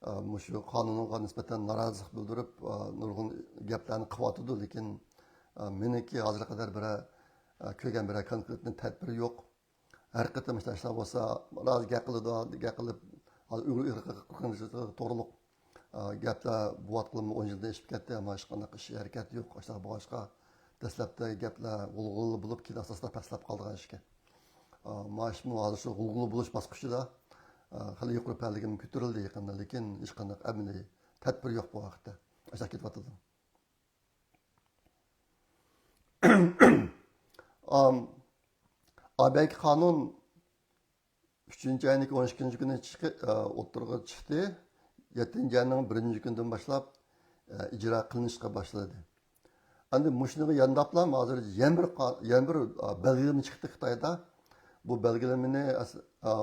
ئە، مۇشۇ قانۇنغا نىسبەتەن نارازىلىق بىلدۈرۈپ، ئە، نۇرغۇن گەپلەرنى قىلىۋاتىدۇ، لېكىن، ئە، مېنىڭكى ھازىرغا قەدەر بىرەر، ئە، كۆرگەن بىرەر كونكرېتنى تەدبىرى يوق. ھەر قېتىم مۇشۇنداق ئىشلار بولسا، راست گەپ قىلىدۇ، گەپ قىلىپ، ھازىر ئۇيغۇر ئىرقىي قىرغىنچىلىقى توغرۇلۇق، ئە، گەپلەر بولۇۋاتقىلىمۇ ئون يىلدىن ئېشىپ كەتتى، ئەمما ھېچقانداق ئىش ھەرىكەت يوق. ئاشۇنداق بولغاچقا، دەسلەپتە گەپلەر غۇلغۇلا بولۇپ، كېيىن ئاستا-ئاستا پەسلەپ قالىدىغان ئىشكەن. ئە، مانا شۇ ھازىر شۇ غۇلغۇلا بولۇش باسقۇچىدا، ئە، خېلى يۇقىرى پەللىگىمۇ كۆتۈرۈلدى يېقىندا، لېكىن ھېچقانداق ئەمەلىي تەدبىر يوق بۇ ھەقتە. ئاشۇنداق كېتىۋاتىدۇ. ئام، ئابەيكى قانۇن ئۈچىنچى ئاينىڭ ئون ئىككىنچى كۈنى چىقى-، ئە، ئوتتۇرىغا چىقتى. يەتتىنچى ئاينىڭ بىرىنچى كۈنىدىن باشلاپ، ئە، ئىجرا قىلىنىشقا باشلىدى. ئەمدى مۇشۇنىڭغا يانداپلا ھازىر يەنە بىر قا-، يەنە بىر، ئە، بەلگىلىمە چىقتى خىتايدا. بۇ بەلگىلىمىنى ئەس-، ئە،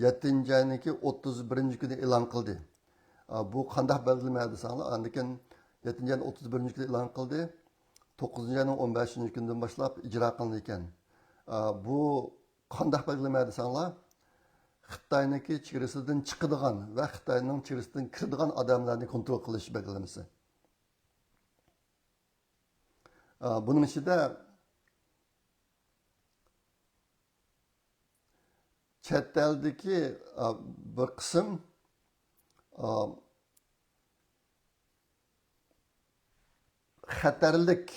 يەتتىنچى ئاينىڭكى ئوتتۇز بىرىنچى كۈنى ئېلان قىلدى. ئە، بۇ قانداق بەلگىلىمە دېسەڭلار، ئاندىن كېيىن يەتتىنچى ئاينىڭ ئوتتۇز بىرىنچى كۈنى ئېلان قىلدى. توققۇزىنچى ئاينىڭ ئون بەشىنچى كۈنىدىن باشلاپ ئىجرا قىلىنىدىكەن. ئە، بۇ قانداق بەلگىلىمە دېسەڭلار، خىتاينىڭكى چېگرىسىدىن چىقىدىغان ۋە خىتاينىڭ چېگرىسىدىن كىرىدىغان ئادەملەرنى كونترول قىلىش بەلگىلىمىسى. ئە، بۇنىڭ ئىچىدە چەت ئەلدىكى، ئە، بىر قىسىم، ئە، خەتەرلىك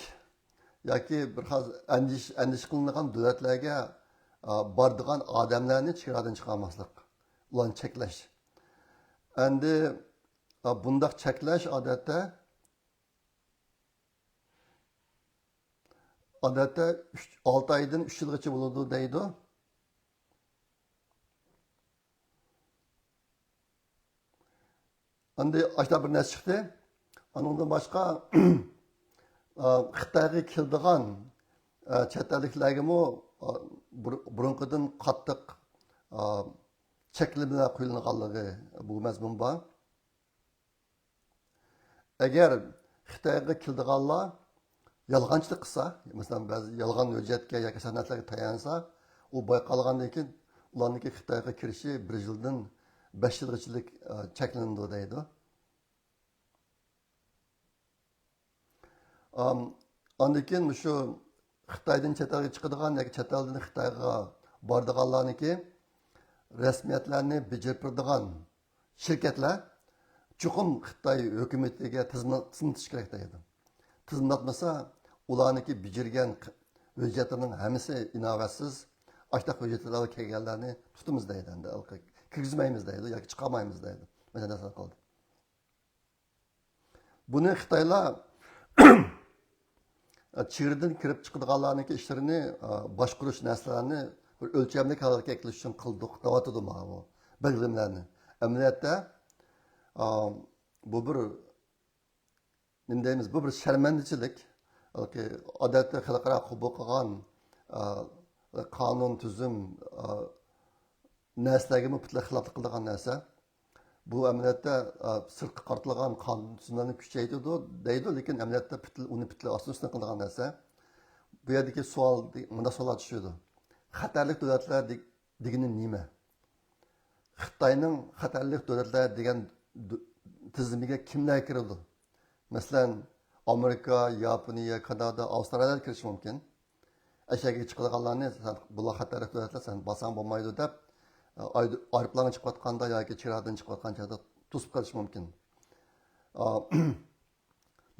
ياكى بىر خىل ئەندىشە، ئەندىشە قىلىنىدىغان دۆلەتلەرگە، ئا، بارىدىغان ئادەملەرنى چېگرادىن چىقارماسلىق، ئۇلارنى چەكلەش. ئەمدى، ئا، بۇنداق چەكلەش ئادەتتە، ئادەتتە ئۈچ، ئالتە ئايدىن ئۈچ يىلغىچە بولىدۇ دەيدۇ. ئەمدى ئاشۇنداق بىر نەرسە چىقتى. ئۇنىڭدىن باشقا، ئا، خىتايغا كېلىدىغان، ئا، چەت ئەللىكلەرگىمۇ، ئا، بۇر-، بۇرۇنقىدىن قاتتىق، ئا، چەكلىمىلەر قويۇلغانلىقى، بۇ مەزمۇن بار. ئەگەر خىتايغا كېلىدىغانلار يالغانچىلىق قىلسا، مەسىلەن، بەزى يالغان ھۆججەتكە ياكى سەنەدلەرگە تايانسا، ئۇ بايقالغاندىن كېيىن ئۇلارنىڭكى خىتايغا كىرىشى بىر يىلدىن بەش يىلغىچىلىك، ئە، چەكلىنىدۇ دەيدۇ. ئام، ئاندىن كېيىن مۇشۇ خىتايدىن چەت ئەلگە چىقىدىغان ياكى چەت ئەلدىن خىتايغا بارىدىغانلارنىڭكى رەسمىيەتلەرنى بېجىرىپ بېرىدىغان شىركەتلەر چوقۇم خىتاي ھۆكۈمىتىگە تىزىملاتسا كېرەك دەيدۇ. تىزىملاتمىسا، ئۇلارنىڭكى بېجىرگەن ھۆججەتلىرىنىڭ ھەممىسى ئىناۋەتسىز، ئاشتاق ھۆججەتلەر بىلەن كەلگەنلەرنى تۇتىمىز دەيدۇ، ئەمدى كىرگۈزمەيمىز دەيدۇ ياكى چىقارمايمىز دەيدۇ. مەسىلەن، قىلدى. بۇنى خىتايلار چېگرىدىن كىرىپ چىقىدىغانلارنىڭكى ئىشلىرىنى، باشقۇرۇش نەرسىلەرنى بىر ئۆلچەملىك ھالەتكە كەلتۈرۈش ئۈچۈن قىلدۇق دەۋاتىدۇ ماۋۇ بەلگىلىمىلەرنى. ئەمەلىيەتتە، بۇ بىر، نېمە دەيمىز، بۇ بىر شەرمەندىچىلىك. ئادەتتە خەلقئارا قوبۇل قىلغان قانۇن، تۈزۈم، نەرسىلەرگىمۇ پۈتۈنلەي خىلاپلىق قىلىدىغان نەرسە. بۇ ئەمەلىيەتتە، ئا، سىرتقا قارىتىلغان قانۇن تۈزۈملەرنى كۈچەيتىدۇ دەيدۇ، لېكىن ئەمەلىيەتتە پۈتۈن، ئۇنى پۈتۈنلەي ئاستىن ئۈستۈن قىلىدىغان نەرسە. بۇ يەردىكى سوئال، مۇنداق سوئاللار چۈشىدۇ. خەتەرلىك دۆلەتلەر دېگ-، دېگىنى نېمە؟ خىتاينىڭ خەتەرلىك دۆلەتلەر دېگەن دۆ-، تىزىمىگە كىملەر كىرىدۇ؟ مەسىلەن، ئامېرىكا، ياپونىيە، كانادا، ئاۋسترالىيە كىرىشى مۇمكىن. ئەشەگە چىقىدىغانلارنى سەن، بۇلار خەتەرلىك دۆلەتلەر، سەن بارساڭ بولمايدۇ دەپ، ئايروپىلانغا چىقىۋاتقاندا ياكى چېگرادىن چىقىۋاتقان چاغدا توسۇپ قېلىشى مۇمكىن.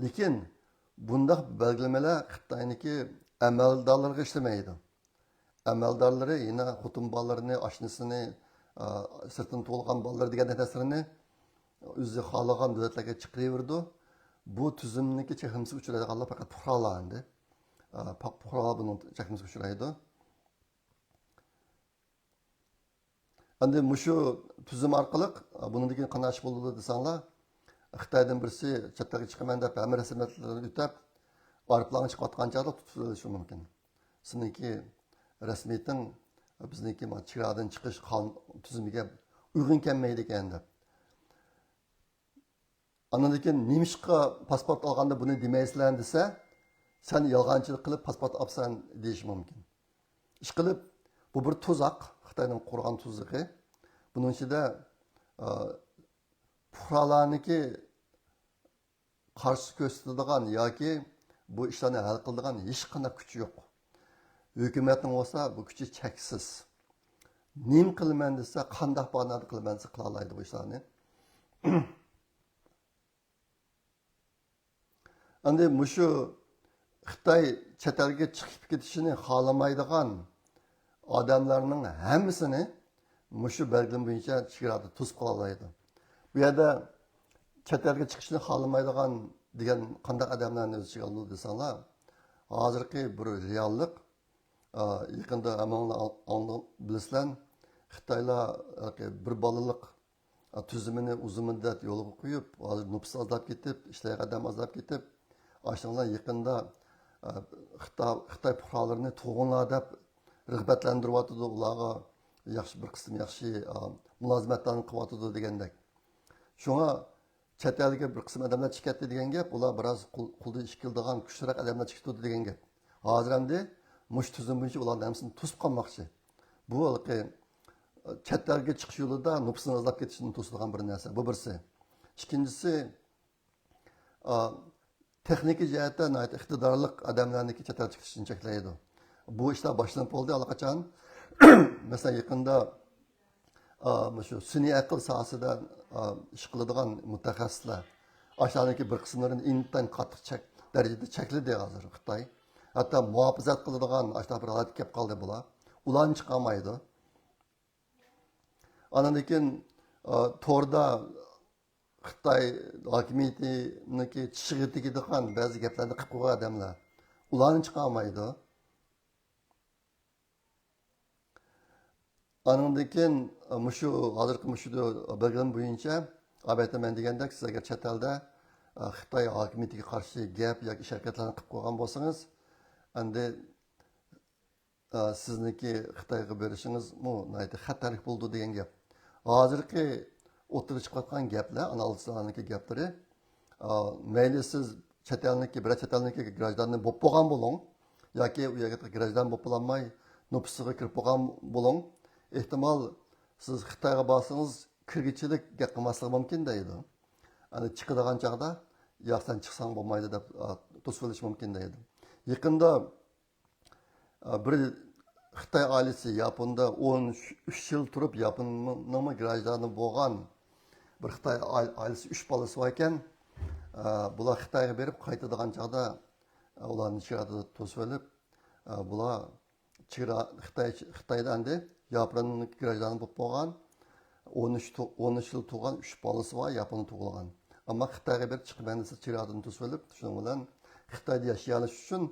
لېكىن بۇنداق بەلگىلىمىلەر خىتاينىڭكى ئەمەلدارلىرىغا ئىشلىمەيدۇ. ئەمەلدارلىرى يەنە خوتۇن بالىلىرىنى، ئاشنىسىنى، ئا، سىرتتىن تۇغۇلغان بالىلىرى دېگەندەك نەرسىلىرىنى ئۆزى خالىغان دۆلەتلەرگە چىقىرىۋېرىدۇ. بۇ تۈزۈمنىڭكى چەكلىمىسىگە ئۇچرايدىغانلار پەقەت پۇقرالار ئەمدى. ئا، پۇقرالار بۇنىڭ چەكلىمىسىگە ئۇچرايدۇ. ئەمدى مۇشۇ تۈزۈم ئارقىلىق، ئا، بۇنىڭدىن كېيىن قانداق ئىش بولىدۇ دېسەڭلار، خىتايدىن بىرسى چەت ئەلگە چىقىمەن دەپ ھەممە رەسمىيەتلەرنى ئۆتەپ، ئايروپىلانغا چىقىۋاتقان چاغدا تۇتۇپ ئېلىشى مۇمكىن. سېنىڭكى رەسمىيىتىڭ، بىزنىڭكى مانا چېگرادىن چىقىش قانۇن تۈزۈمىگە ئۇيغۇن كەلمەيدىكەن دەپ. ئاندىن كېيىن نېمىشقا پاسپورت ئالغاندا بۇنى دېمەيسىلەر دېسە، سەن يالغانچىلىق قىلىپ پاسپورت ئاپسەن دېيىشى مۇمكىن. ئىشقىلىپ، بۇ بىر تۇزاق، خىتاينىڭ قۇرغان تۇزىقى. بۇنىڭ ئىچىدە، ئا، پۇقرالارنىڭكى قارشى كۆرسىتىدىغان ياكى بۇ ئىشلارنى ھەل قىلىدىغان ھېچقانداق كۈچى يوق. ھۆكۈمەتنىڭ بولسا بۇ كۈچى چەكسىز. نېمە قىلىمەن دېسە، قانداق باھانىدە قىلىمەن دېسە، قىلالايدۇ بۇ ئىشلارنى. ئەمدى مۇشۇ خىتاي چەت ئەلگە چىقىپ كېتىشىنى خالىمايدىغان ئادەملەرنىڭ ھەممىسىنى مۇشۇ بەلگىلىمە بويىچە چېگرادا توسۇپ قالالايدۇ. بۇ يەردە چەت ئەلگە چىقىشنى خالىمايدىغان دېگەن قانداق ئادەملەرنى ئۆز ئىچىگە ئالىدۇ دېسەڭلار، ھازىرقى بىر رېئاللىق، ئا، يېقىندا ھەممىڭلار ئاڭ-، ئاڭلىغان بىلىسىلەر، خىتايلار ھېلىقى بىر بالىلىق تۈزۈمىنى ئۇزۇن مۇددەت يولغا قويۇپ، ھازىر نوپۇس ئازلاپ كېتىپ، ئىشلەيدىغان ئادەم ئازلاپ كېتىپ، ئاشۇنىڭ بىلەن يېقىندا، ئە، خىتا-، خىتاي پۇقرالىرىنى تۇغۇڭلار دەپ رىغبەتلەندۈرۈۋاتىدۇ، ئۇلارغا ياخشى، بىر قىسىم ياخشى، ئا، مۇلازىمەتلەرنى قىلىۋاتىدۇ دېگەندەك. شۇڭا چەت ئەلگە بىر قىسىم ئادەملەر چىقىپ كەتتى دېگەن گەپ، ئۇلار بىراز قول-، قولدىن ئىش كېلىدىغان كۈچلۈرەك ئادەملەر چىقىپ كەتتى دېگەن گەپ. ھازىر ئەمدى مۇشۇ تۈزۈم بويىچە ئۇلارنىڭ ھەممىسىنى توسۇپ قالماقچى. بۇ ھېلىقى چەت ئەلگە چىقىش يولىدا نوپۇسنىڭ ئازلاپ كېتىشىنى توسىدىغان بىر نەرسە. بۇ بىرسى. ئىككىنچىسى، ئا، تېخنىكا جەھەتتە ناھايىتى ئىقتىدارلىق ئادەملەرنىڭكى چەت ئەلگە چىقىشىنى چەكلەيدۇ. بۇ ئىشلار باشلىنىپ بولدى ئاللىقاچان. مەسىلەن، يېقىندا، ئا، مۇشۇ سۈنئىي ئەقىل ساھەسىدە، ئا، ئىش قىلىدىغان مۇتەخەسسىسلەر، ئاشۇلارنىڭكى بىر قىسىملىرىنى ئىنتايىن قاتتىق چەك-، دەرىجىدە چەكلىدى ھازىر خىتاي. ھەتتا مۇھاپىزەت قىلىدىغان ئاشۇنداق بىر ھالەتكە كەپ قالدى بۇلار. ئۇلارنى چىقارمايدۇ. ئاندىن كېيىن، ئا، توردا خىتاي ھاكىمىيىتىنىڭكى چىشىغا تېگىدىغان بەزى گەپلەرنى قىلىپ قويغان ئادەملەر. ئۇلارنى چىقارمايدۇ. ئانىڭدىن كېيىن، مۇشۇ، ھازىرقى مۇشۇ بەلگىلىمە بويىچە، ئەلۋەتتە، مەن دېگەندەك، سىز ئەگەر چەت ئەلدە، خىتاي ھاكىمىيىتىگە قارشى گەپ ياكى ئىش ھەرىكەتلەرنى قىلىپ قويغان بولسىڭىز، ئەمدى، سىزنىڭكى خىتايغا بېرىشىڭىزمۇ ناھايىتى خەتەرلىك بولىدۇ دېگەن گەپ. ھازىرقى ئوتتۇرىغا چىقىۋاتقان گەپلەر، ئانالىزچىلارنىڭكى گەپلىرى، ئا، مەيلى سىز چەت ئەلنىڭكى، بىرەر چەت ئەلنىڭكى گراژدانى بولۇپ بولغان بولۇڭ، ياكى ئۇ يەرگە گراژدان بولۇپ بولالماي، نوپۇسىغا كىرىپ بولغان بولۇڭ، ئېھتىمال سىز خىتايغا بارسىڭىز كىرگۈچىلىك گەپ قىلماسلىقى مۇمكىن دەيدۇ. ئەنە چىقىدىغان چاغدا، ياق، سەن چىقساڭ بولمايدۇ دەپ، ئا، توسۇۋېلىشى مۇمكىن دەيدۇ. يېقىندا بىر خىتاي ئائىلىسى ياپوندا ئون ئۈچ يىل تۇرۇپ، ياپوننىڭمۇ گراژدانى بولغان بىر خىتاي ئائىلىسى، ئۈچ بالىسى بار ئىكەن. بۇلار خىتايغا بېرىپ قايتىدىغان چاغدا ئۇلارنى چېگرادا توسۇۋېلىپ، بۇلار چېگرا، خىتاي، خىتايدا ئەمدى ياپوننىڭ گراژدانى بولۇپ بولغان، ئون ئۈچ تو-، ئون ئۈچ يىل تۇرغان، ئۈچ بالىسى بار، ياپوندا تۇغۇلغان. ئەمما خىتايغا بېرىپ چىقىمەن دېسە، چېگرادىن توسۇۋېلىپ، شۇنىڭ بىلەن خىتايدا ياشىيالىش ئۈچۈن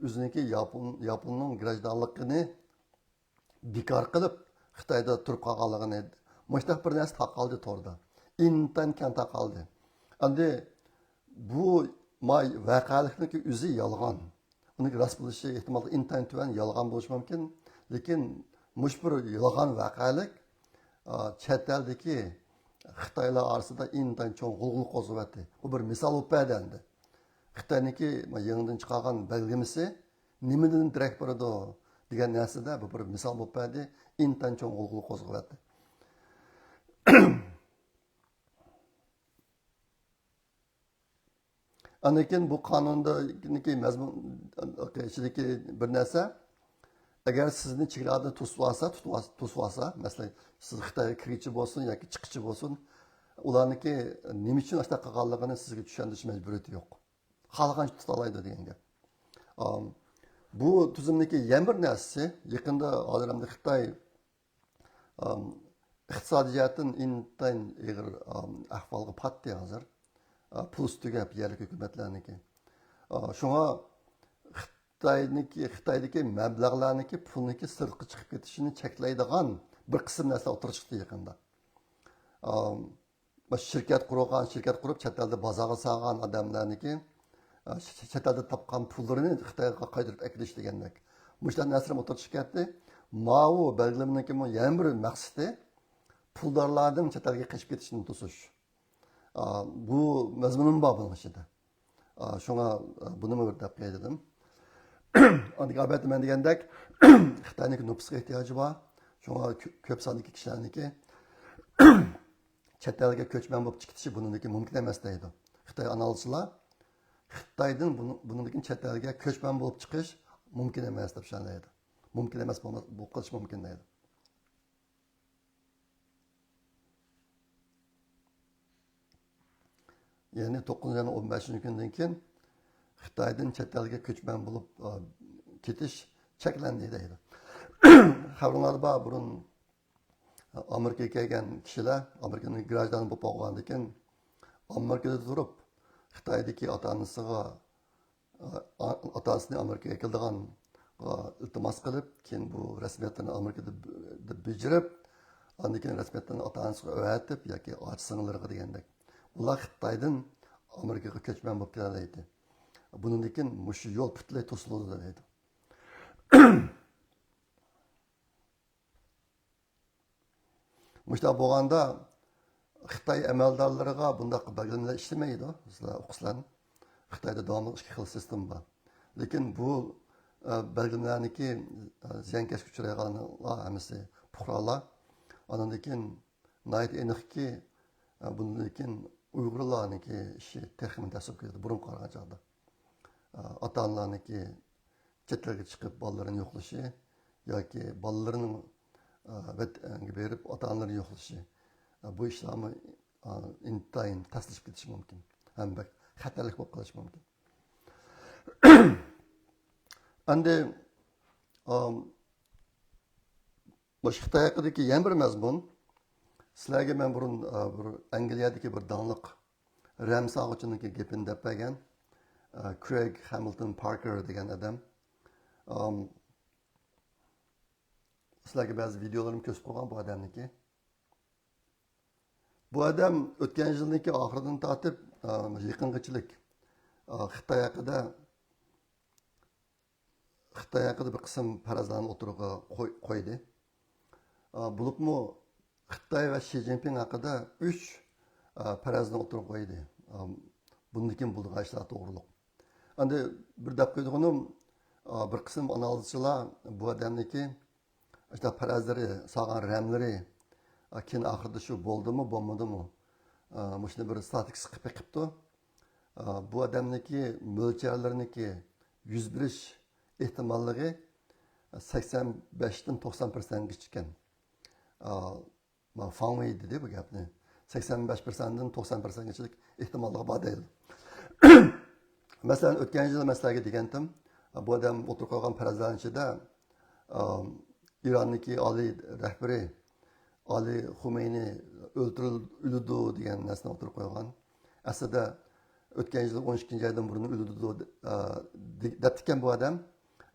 ئۆزىنىڭكى ياپون، ياپوننىڭ گراژدانلىقىنى بىكار قىلىپ، خىتايدا تۇرۇپ قالغانلىقىنى، مۇشۇنداق بىر نەرسە تارقالدى توردا. ئىنتايىن كەڭ تارقالدى. ئەمدى بۇ ماي ۋەقەلىكنىڭكى ئۆزى يالغان. ئۇنىڭكى راست بولۇشى ئېھتىمالى ئىنتايىن تۆۋەن، يالغان بولۇشى مۇمكىن. لېكىن مۇشۇ بىر يالغان ۋەقەلىك، ئا، چەت ئەلدىكى خىتايلار ئارىسىدا ئىنتايىن چوڭ غۇلغۇلا قوزغىۋەتتى. بۇ بىر مىسال بولۇپ بەردى ئەمدى. خىتاينىڭكى يېڭىدىن چىقارغان بەلگىلىمىسى نېمىدىن دېرەك بېرىدۇ دېگەن نەرسىدە بۇ بىر مىسال بولۇپ بەردى. ئىنتايىن چوڭ غۇلغۇلا قوزغىۋەتتى. ئاندىن كېيىن بۇ قانۇندىكى مەزمۇن ئىچىدىكى بىر نەرسە، ئەگەر سىزنى چېگرادىن توسۇۋالسا، تۇتۇۋالسا، توسۇۋالسا، مەسىلەن، سىز خىتايغا كىرگۈچى بولسۇن ياكى چىققۇچى بولسۇن، ئۇلارنىڭكى نېمە ئۈچۈن ئاشۇنداق قىلغانلىقىنى سىزگە چۈشەندۈرۈش مەجبۇرىيىتى يوق. خالىغانچە تۇتالايدۇ دېگەن گەپ. ئام، بۇ تۈزۈمدىكى يەنە بىر نەرسىسى، يېقىندا ھازىر ئەمدى خىتاي ئام، ئىقتىسادىي جەھەتتىن ئىنتايىن ئېغىر، ئام، ئەھۋالغا پاتتى ھازىر. ئا، پۇلسى تۈگەپ يەرلىك ھۆكۈمەتلەرنىڭكى. ئا، شۇڭا خىتاينىڭكى، خىتايدىكى مەبلەغلەرنىڭكى پۇلنىڭكى سىرتقا چىقىپ كېتىشىنى چەكلەيدىغان بىر قىسىم نەرسىلەر ئوتتۇرىغا چىقتى يېقىندا. ئام، شىركەت قۇرغان، شىركەت قۇرۇپ، چەت ئەلدە بازارغا سالغان ئادەملەرنىڭكى، ئە، چەت ئەلدە تاپقان پۇللىرىنى خىتايغا قايتۇرۇپ ئەكېلىش دېگەندەك. مۇشۇنداق نەرسىلەر ئوتتۇرىغا چىقىپ كەتتى. ماۋۇ بەلگىلىمىنىڭكىمۇ يەنە بىر مەقسىتى پۇلدارلارنىڭ چەت ئەلگە قېچىپ كېتىشىنى توسۇش. ئا، بۇ مەزمۇنمۇ بار بۇنىڭ ئىچىدە. ئا، شۇڭا، ئا، بۇنىمۇ بىر دەپ قوياي دېدىم. ئاندىن كېيىن ئەلۋەتتە مەن دېگەندەك، خىتاينىڭكى نوپۇسقا ئېھتىياجى بار. شۇڭا كۆ-، كۆپ ساندىكى كىشىلەرنىڭكى چەت ئەلگە كۆچمەن بولۇپ چىقىشى بۇنىڭدىكى مۇمكىن ئەمەس دەيدۇ. خىتاي ئانالىزچىلار خىتايدىن بۇنىڭ، بۇنىڭدىكى چەت ئەلگە كۆچمەن بولۇپ چىقىش مۇمكىن ئەمەس دەپ چۈشەندۈرىدۇ. مۇمكىن ئەمەس بولماس، بولۇپ قېلىشى مۇمكىن دەيدۇ. يەنى توققۇزىنچى ئاينىڭ ئون بەشىنچى كۈنىدىن كېيىن خىتايدىن چەت ئەلگە كۆچمەن بولۇپ، ئا، كېتىش چەكلەندى دەيدۇ. خەۋىرىڭلاردا بار، بۇرۇن ئامېرىكىغا كەلگەن كىشىلەر، ئامېرىكىنىڭ گراژدانى بولۇپ بولغاندىن كېيىن، ئامېرىكىدا تۇرۇپ، خىتايدىكى ئاتا-ئانىسىغا، ئا-، ئاتا-ئانىسىنى ئامېرىكىغا ئەكېلىدىغانغا ئىلتىماس قىلىپ، كېيىن بۇ رەسمىيەتلەرنى ئامېرىكىدا ب-، بېجىرىپ، ئاندىن كېيىن رەسمىيەتلەرنى ئاتا-ئانىسىغا ئەۋەتىپ ياكى ئاچا-سىڭىللىرىغا دېگەندەك، ئۇلار خىتايدىن ئامېرىكىغا كۆچمەن بولۇپ كېلەلەيتتى. بۇنىڭدىن كېيىن مۇشۇ يول پۈتۈنلەي توسۇلىدۇ دەيدۇ. مۇشۇنداق بولغاندا، خىتاي ئەمەلدارلىرىغا بۇنداق بەلگىلىمىلەر ئىشلىمەيدۇ. سىلەر ئۇقىسىلەر، خىتايدا داۋاملىق ئىككى خىل سىستېما بار. لېكىن بۇ، ئە، بەلگىلىمىلەرنىڭكى، ئە، زىيانكەشكە ئۇچرايدىغانلار ھەممىسى پۇقرالار. ئاندىن كېيىن ناھايىتى ئېنىقكى، ئە، بۇندىن كېيىن ئۇيغۇرلارنىڭكى ئىشى تېخىمۇ تەس بولۇپ كېتىدۇ، بۇرۇنقىغا قارىغان چاغدا. ئە، ئاتا-ئانىلارنىڭكى چەت ئەلگە چىقىپ بالىلىرىنى يوقلىشى ياكى بالىلىرىنىڭ، ئا، ۋەتەنگە بېرىپ ئاتا-ئانىلىرىنى يوقلىشى، ئا، بۇ ئىشلارمۇ، ئا، ئىنتايىن تەسلىشىپ كېتىشى مۇمكىن ھەم بەك خەتەرلىك بولۇپ قېلىشى مۇمكىن. ئەمدى، ئا، مۇشۇ خىتاي ھەققىدىكى يەنە بىر مەزمۇن. سىلەرگە مەن بۇرۇن، ئا، بىر ئەنگلىيەدىكى بىر داڭلىق رەم سالغۇچىنىڭكى گېپىنى دەپ بەرگەن. ئە، كرېگ ھامىلتون پاركېر دېگەن ئادەم. ئام، سىلەرگە بەزى ۋىدېئولىرىمنى كۆرسىتىپ قويغان بۇ ئادەمنىڭكى. بۇ ئادەم ئۆتكەن يىلنىڭكى ئاخىرىدىن تارتىپ، ئە، يېقىنغىچىلىك، ئە، خىتاي ھەققىدە، خىتاي ھەققىدە بىر قىسىم پەرەزلەرنى ئوتتۇرىغا قوي-، قويدى. ئا، بولۇپمۇ خىتاي ۋە شى جىنپىڭ ھەققىدە ئۈچ، ئا، پەرەزنى ئوتتۇرىغا قويدى. ئا، بۇندىن كېيىن بولىدىغان ئىشلار توغرۇلۇق. ئەمدى بىر دەپ قويىدىغىنىم، ئا، بىر قىسىم ئانالىزچىلار بۇ ئادەمنىڭكى ئاشۇنداق پەرەزلىرى، سالغان رەملىرى، ئا، كېيىن ئاخىرىدا شۇ بولدىمۇ، بولمىدىمۇ، ئا، مۇشۇنى بىر ستاتىستىكىسى قىلىپ بېقىپتۇ. ئا، بۇ ئادەمنىڭكى مۆلچەرلىرىنىڭكى يۈز بېرىش ئېھتىماللىقى سەكسەن بەشتىن توقسان پىرسەنتكىچە ئىكەن. ئا، ما فاڭ ۋېي دېدى بۇ گەپنى. سەكسەن بەش پىرسەنتتىن توقسان پىرسەنتكىچىلىك ئېھتىماللىقى بار دەيدۇ. مەسىلەن، ئۆتكەن يىلى مەن سىلەرگە دېگەنتىم، بۇ ئادەم ئوتتۇرىغا قويغان پەرەزلەرنىڭ ئىچىدە، ئا، ئىراننىڭكى ئالىي رەھبىرى ئالىي خۇمەينى ئۆلتۈرۈل-، ئۆلىدۇ دېگەن نەرسىنى ئوتتۇرىغا قويغان. ئەسلىدە ئۆتكەن يىل ئون ئىككىنچى ئايدىن بۇرۇن ئۆلىدۇ دە-، دە-، دەپتىكەن بۇ ئادەم.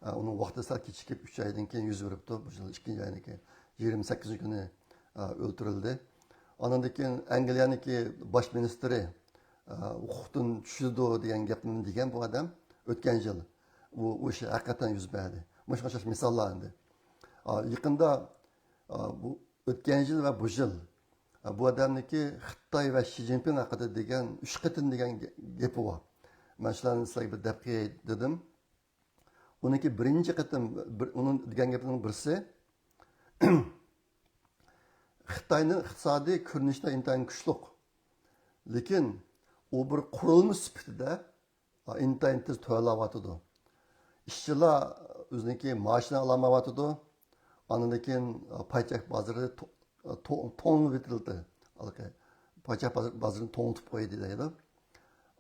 ئۇنىڭ ۋاقتى سەل كېچىكىپ، ئۈچ ئايدىن كېيىن يۈز بېرىپتۇ. بۇ يىل ئىككىنچى ئاينىڭكى يىگىرمە سەككىزىنچى كۈنى ئۆلتۈرۈلدى. ئاندىن كېيىن ئەنگلىيەنىڭكى باش مىنىستىرى ھوقۇقتىن چۈشىدۇ دېگەن گەپنى دېگەن بۇ ئادەم ئۆتكەن يىل. ئۇ، ئۇ ئىش ھەقىقەتەن يۈز بەردى. مۇشۇ ئوخشاش مىساللار ئەمدى. ئا، يېقىندا، ئا، بۇ ئۆتكەن يىل ۋە بۇ يىل، ئا، بۇ ئادەمنىڭكى خىتاي ۋە شى جىنپىڭ ھەققىدە دېگەن ئۈچ قېتىم دېگەن گە-، گېپى بار. مەن شۇلارنى سىلەرگە بىر دەپ قوياي دېدىم. ئۇنىڭكى بىرىنچى قېتىم، بىر، ئۇنىڭ دېگەن گېپىنىڭ بىرسى، خىتاينىڭ ئىقتىسادىي كۆرۈنۈشىدە ئىنتايىن كۈچلۈك. لېكىن ئۇ بىر قۇرۇلما سۈپىتىدە ئىنتايىن تېز تۆۋەنلەۋاتىدۇ. ئىشچىلار ئۆزىنىڭكى مائاشىنى ئالالمايۋاتىدۇ. ئاندىن كېيىن پايچەك بازىرى تو-، تو-، توڭلىۋېتىلدى. ھېلىقى پايچەك بازىرى، بازىرىنى توڭلىتىپ قويدى دەيدۇ.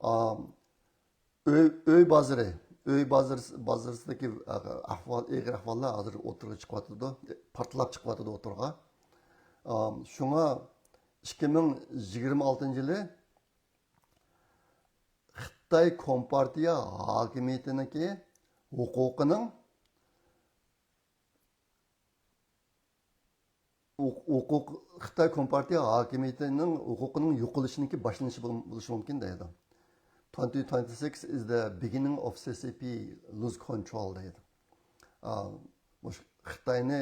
ئا، ئۆي، ئۆي بازىرى، ئۆي بازىرى، بازىرىدىكى ئەھۋال، ئېغىر ئەھۋاللار ھازىر ئوتتۇرىغا چىقىۋاتىدۇ، پارتلاپ چىقىۋاتىدۇ ئوتتۇرىغا. ئا، شۇڭا ئىككى مىڭ يىگىرمە ئالتىنچى يىلى خىتاي كومپارتىيە ھاكىمىيىتىنىڭكى ھوقۇقىنىڭ، ھوق-، ھوقۇق، خىتاي كومپارتىيە ھاكىمىيىتىنىڭ ھوقۇقىنىڭ يوقىلىشىنىڭكى باشلىنىشى بول-، بولۇشى مۇمكىن دەيدۇ. Twenty twenty-six is the beginning of C C P lose control دەيدۇ. ئا، مۇشۇ خىتاينى،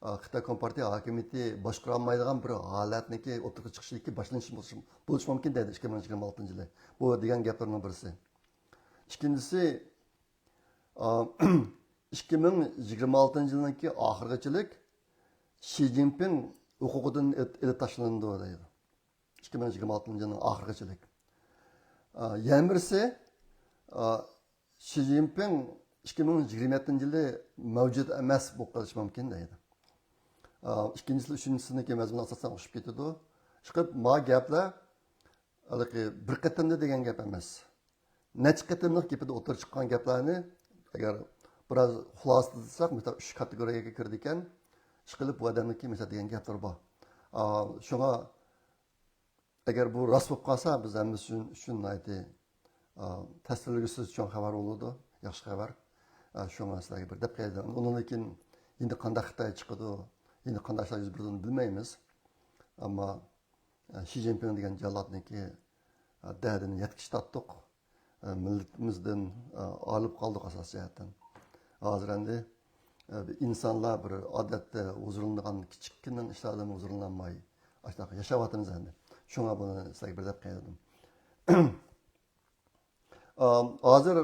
ئا، خىتاي كومپارتىيە ھاكىمىيىتى باشقۇرالمايدىغان بىر ھالەتنىكى ئوتتۇرىغا چىقىشىدىكى باشلىنىشى بولۇشى، بولۇشى مۇمكىن دەيدۇ ئىككى مىڭ يىگىرمە ئالتىنچى يىلى. بۇ دېگەن گەپلىرىنىڭ بىرسى. ئىككىنچىسى، ئا، ئىككى مىڭ يىگىرمە ئالتىنچى يىلنىڭكى ئاخىرغىچىلىك شى جىنپىڭ ھوقۇقىدىن ئېلىپ، ئېلىپ تاشلىنىدۇ دەيدۇ. ئىككى مىڭ يىگىرمە ئالتىنچى يىلنىڭ ئاخىرغىچىلىك. ئا، يەنە بىرسى، ئا، شى جىنپىڭ ئىككى مىڭ يىگىرمە يەتتىنچى يىلى مەۋجۇت ئەمەس بولۇپ قېلىشى مۇمكىن دەيدۇ. ئا، ئىككىنچىسى، ئۈچىنچىسىنىڭكى مەزمۇنى ئاساسەن ئوخشاپ كېتىدۇ. ئىشقىلىپ، ما گەپلەر ھېلىقى بىر قېتىمدا دېگەن گەپ ئەمەس. نەچچە قېتىملىق گېپىدە ئوتتۇرىغا چىققان گەپلەرنى ئەگەر بىراز خۇلاسىلىساق، مىسال، ئۈچ كاتېگورىيەگە كىرىدىكەن. ئىشقىلىپ، بۇ ئادەمنىڭكى، مىسال، دېگەن گەپلىرى بار. ئا، شۇڭا ئەگەر بۇ راست بولۇپ قالسا، بىز ھەممىمىز ئۈچۈن، ئۈچۈن ناھايىتى، ئا، تەسىرلىگۈسىز چوڭ خەۋەر بولىدۇ، ياخشى خەۋەر. ئا، شۇڭا سىلەرگە بىر دەپ قوياي. ئۇنىڭدىن كېيىن يەنە قانداق خىتاي چىقىدۇ، يەنە قانداق ئىشلار يۈز بېرىدۇ بىلمەيمىز. ئەمما، ئا، شى جىنپىڭ دېگەن جاللاتنىڭكى، ئا، دەردىنى يەتكۈچە تارتتۇق. ئە، مىللىتىمىزدىن، ئە، ئايرىلىپ قالدۇق ئاساسىي جەھەتتىن. ھازىر ئەمدى، ئە، ئىنسانلار بىر ئادەتتە ھۇزۇرلىنىدىغان كىچىككىنە ئىشلاردىن ھۇزۇرلىنالماي، ئاشۇنداق ياشاۋاتىمىز ئەمدى. شۇڭا بۇنى سىلەرگە بىر دەپ قويدۇم. ئە، ھازىر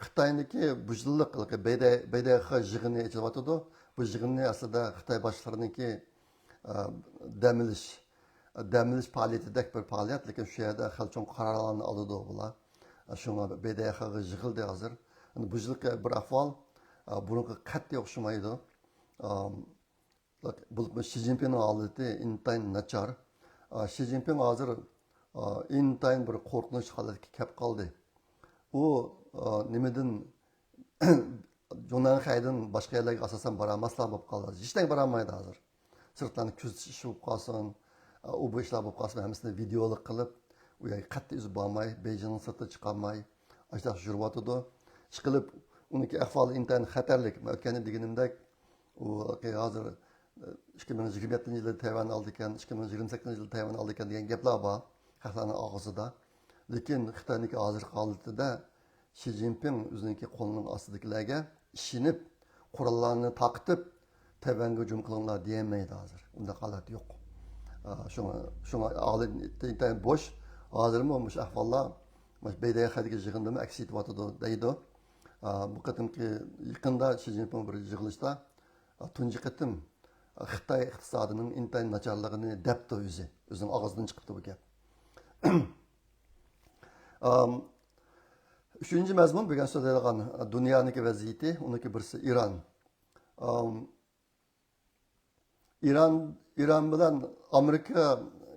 خىتاينىڭكى بۇ يىللىق ھېلىقى بەيدە-، بەيدەخې يىغىنى ئېچىلىۋاتىدۇ. بۇ يىغىننى ئەسلىدە خىتاي باشلىقلىرىنىڭكى ئە، دەم ئېلىش، دەم ئېلىش پائالىيىتىدەك بىر پائالىيەت، لېكىن شۇ يەردە خېلى چوڭ قارارلارنى ئالىدۇ بۇلار. شۇڭا بەيدەخېغا يىغىلدى ھازىر. ئەمدى بۇ يىلقى بىر ئەھۋال، ئە، بۇرۇنقىغا قەتئىي ئوخشىمايدۇ. ئە، بولۇپمۇ شى جىنپىڭنىڭ ھالىتى ئىنتايىن ناچار. ئە، شى جىنپىڭ ھازىر، ئە، ئىنتايىن بىر قورقۇنچلۇق ھالەتكە كەپ قالدى. ئۇ، ئە، نېمىدىن جۇڭنەنخەيدىن باشقا يەرلەرگە ئاساسەن بارالماسلار بولۇپ قالدى. ھېچنەگە بارالمايدۇ ھازىر. سىرتلارنى كۆزىتىش ئىشى بولۇپ قالسۇن، ئۇ بۇ ئىشلار بولۇپ قالسۇن، ھەممىسىنى ۋىدېئولۇق قىلىپ، ئۇ يەرگە قەتئىي ئۆزى بارماي، بېيجىڭنىڭ سىرتىغا چىقالماي، ئاشۇنداق يۈرۈۋاتىدۇ. ئىشقىلىپ، ئۇنىڭكى ئەھۋالى ئىنتايىن خەتەرلىك. مەن ئۆتكەندە دېگىنىمدەك، ئۇ ھازىر ئىككى مىڭ يىگىرمە يەتتىنچى يىلى تەيۋەن ئالىدىكەن، ئىككى مىڭ يىگىرمە سەككىزىنچى يىلى تەيۋەن ئالىدىكەن دېگەن گەپلەر بار خەقلەرنىڭ ئاغزىدا. لېكىن خىتاينىڭكى ھازىرقى ھالىتىدە شى جىنپىڭ ئۆزىنىڭكى قولىنىڭ ئاستىدىكىلەرگە ئىشىنىپ، قوراللارنى تارقىتىپ، تەيۋەنگە ھۇجۇم قىلىڭلار دېيەلمەيدۇ ھازىر. ئۇنداق ھالەت يوق. ئا، شۇڭا، شۇڭا ئالىم ئىنتايىن بوش. ھازىرمۇ مۇشۇ ئەھۋاللار، مۇشۇ بەيدەيخەدىكى يىغىندىمۇ ئەكس ئېتىۋاتىدۇ دەيدۇ. ئا، بۇ قېتىمقى يېقىندا شى جىنپىڭ بىر يىغىلىشتا، ئا، تۇنجى قېتىم خىتاي ئىقتىسادىنىڭ ئىنتايىن ناچارلىقىنى دەپتۇ ئۆزى. ئۆزىنىڭ ئاغزىدىن چىقىپتۇ بۇ گەپ. ئام، ئۈچىنچى مەزمۇن بۈگۈن سۆزلەيدىغان دۇنيانىڭكى ۋەزىيىتى، ئۇنىڭكى بىرسى ئىران. ئام، ئىران، ئىران بىلەن ئامېرىكا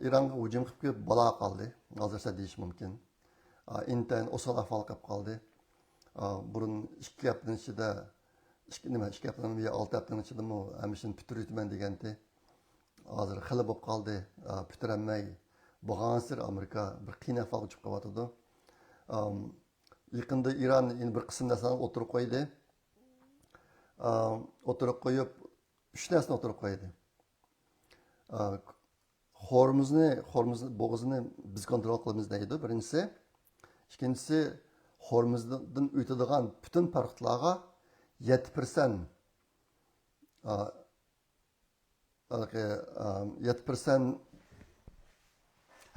ئىرانغا ھۇجۇم قىلىپ كېلىپ بالا قالدى. ھازىرچە دېيىش مۇمكىن. ئا، ئىنتايىن ئوسال ئەھۋالغا كېلىپ قالدى. ئا، بۇرۇن ئىككى ھەپتىنىڭ ئىچىدە، ئىككى، نېمە، ئىككى ھەپتىنىڭ يا ئالتە ھەپتىنىڭ ئىچىدىمۇ ھەممە ئىشنى پۈتتۈرۈۋېتىمەن دېگەنتى. ھازىر خېلى بولۇپ قالدى. ئا، پۈتتۈرەلمەي بولغانسېرى ئامېرىكا بىر قىيىن ئەھۋالغا چۈشۈپ قېلىۋاتىدۇ. ئام، يېقىندا ئىران يەنە بىر قىسىم نەرسىلەرنى ئوتتۇرىغا قويدى. ئام، ئوتتۇرىغا قويۇپ، ئۈچ نەرسىنى ئوتتۇرىغا قويدى. ئا، خورمۇزنى، خورمۇز بوغۇزىنى بىز كونترول قىلىمىز دەيدۇ، بىرىنچىسى. ئىككىنچىسى، خورمۇزدىن ئۆتىدىغان پۈتۈن پاراخوتلارغا يەتتە پىرسەنت، ئا، ھېلىقى، ئا، يەتتە پىرسەنت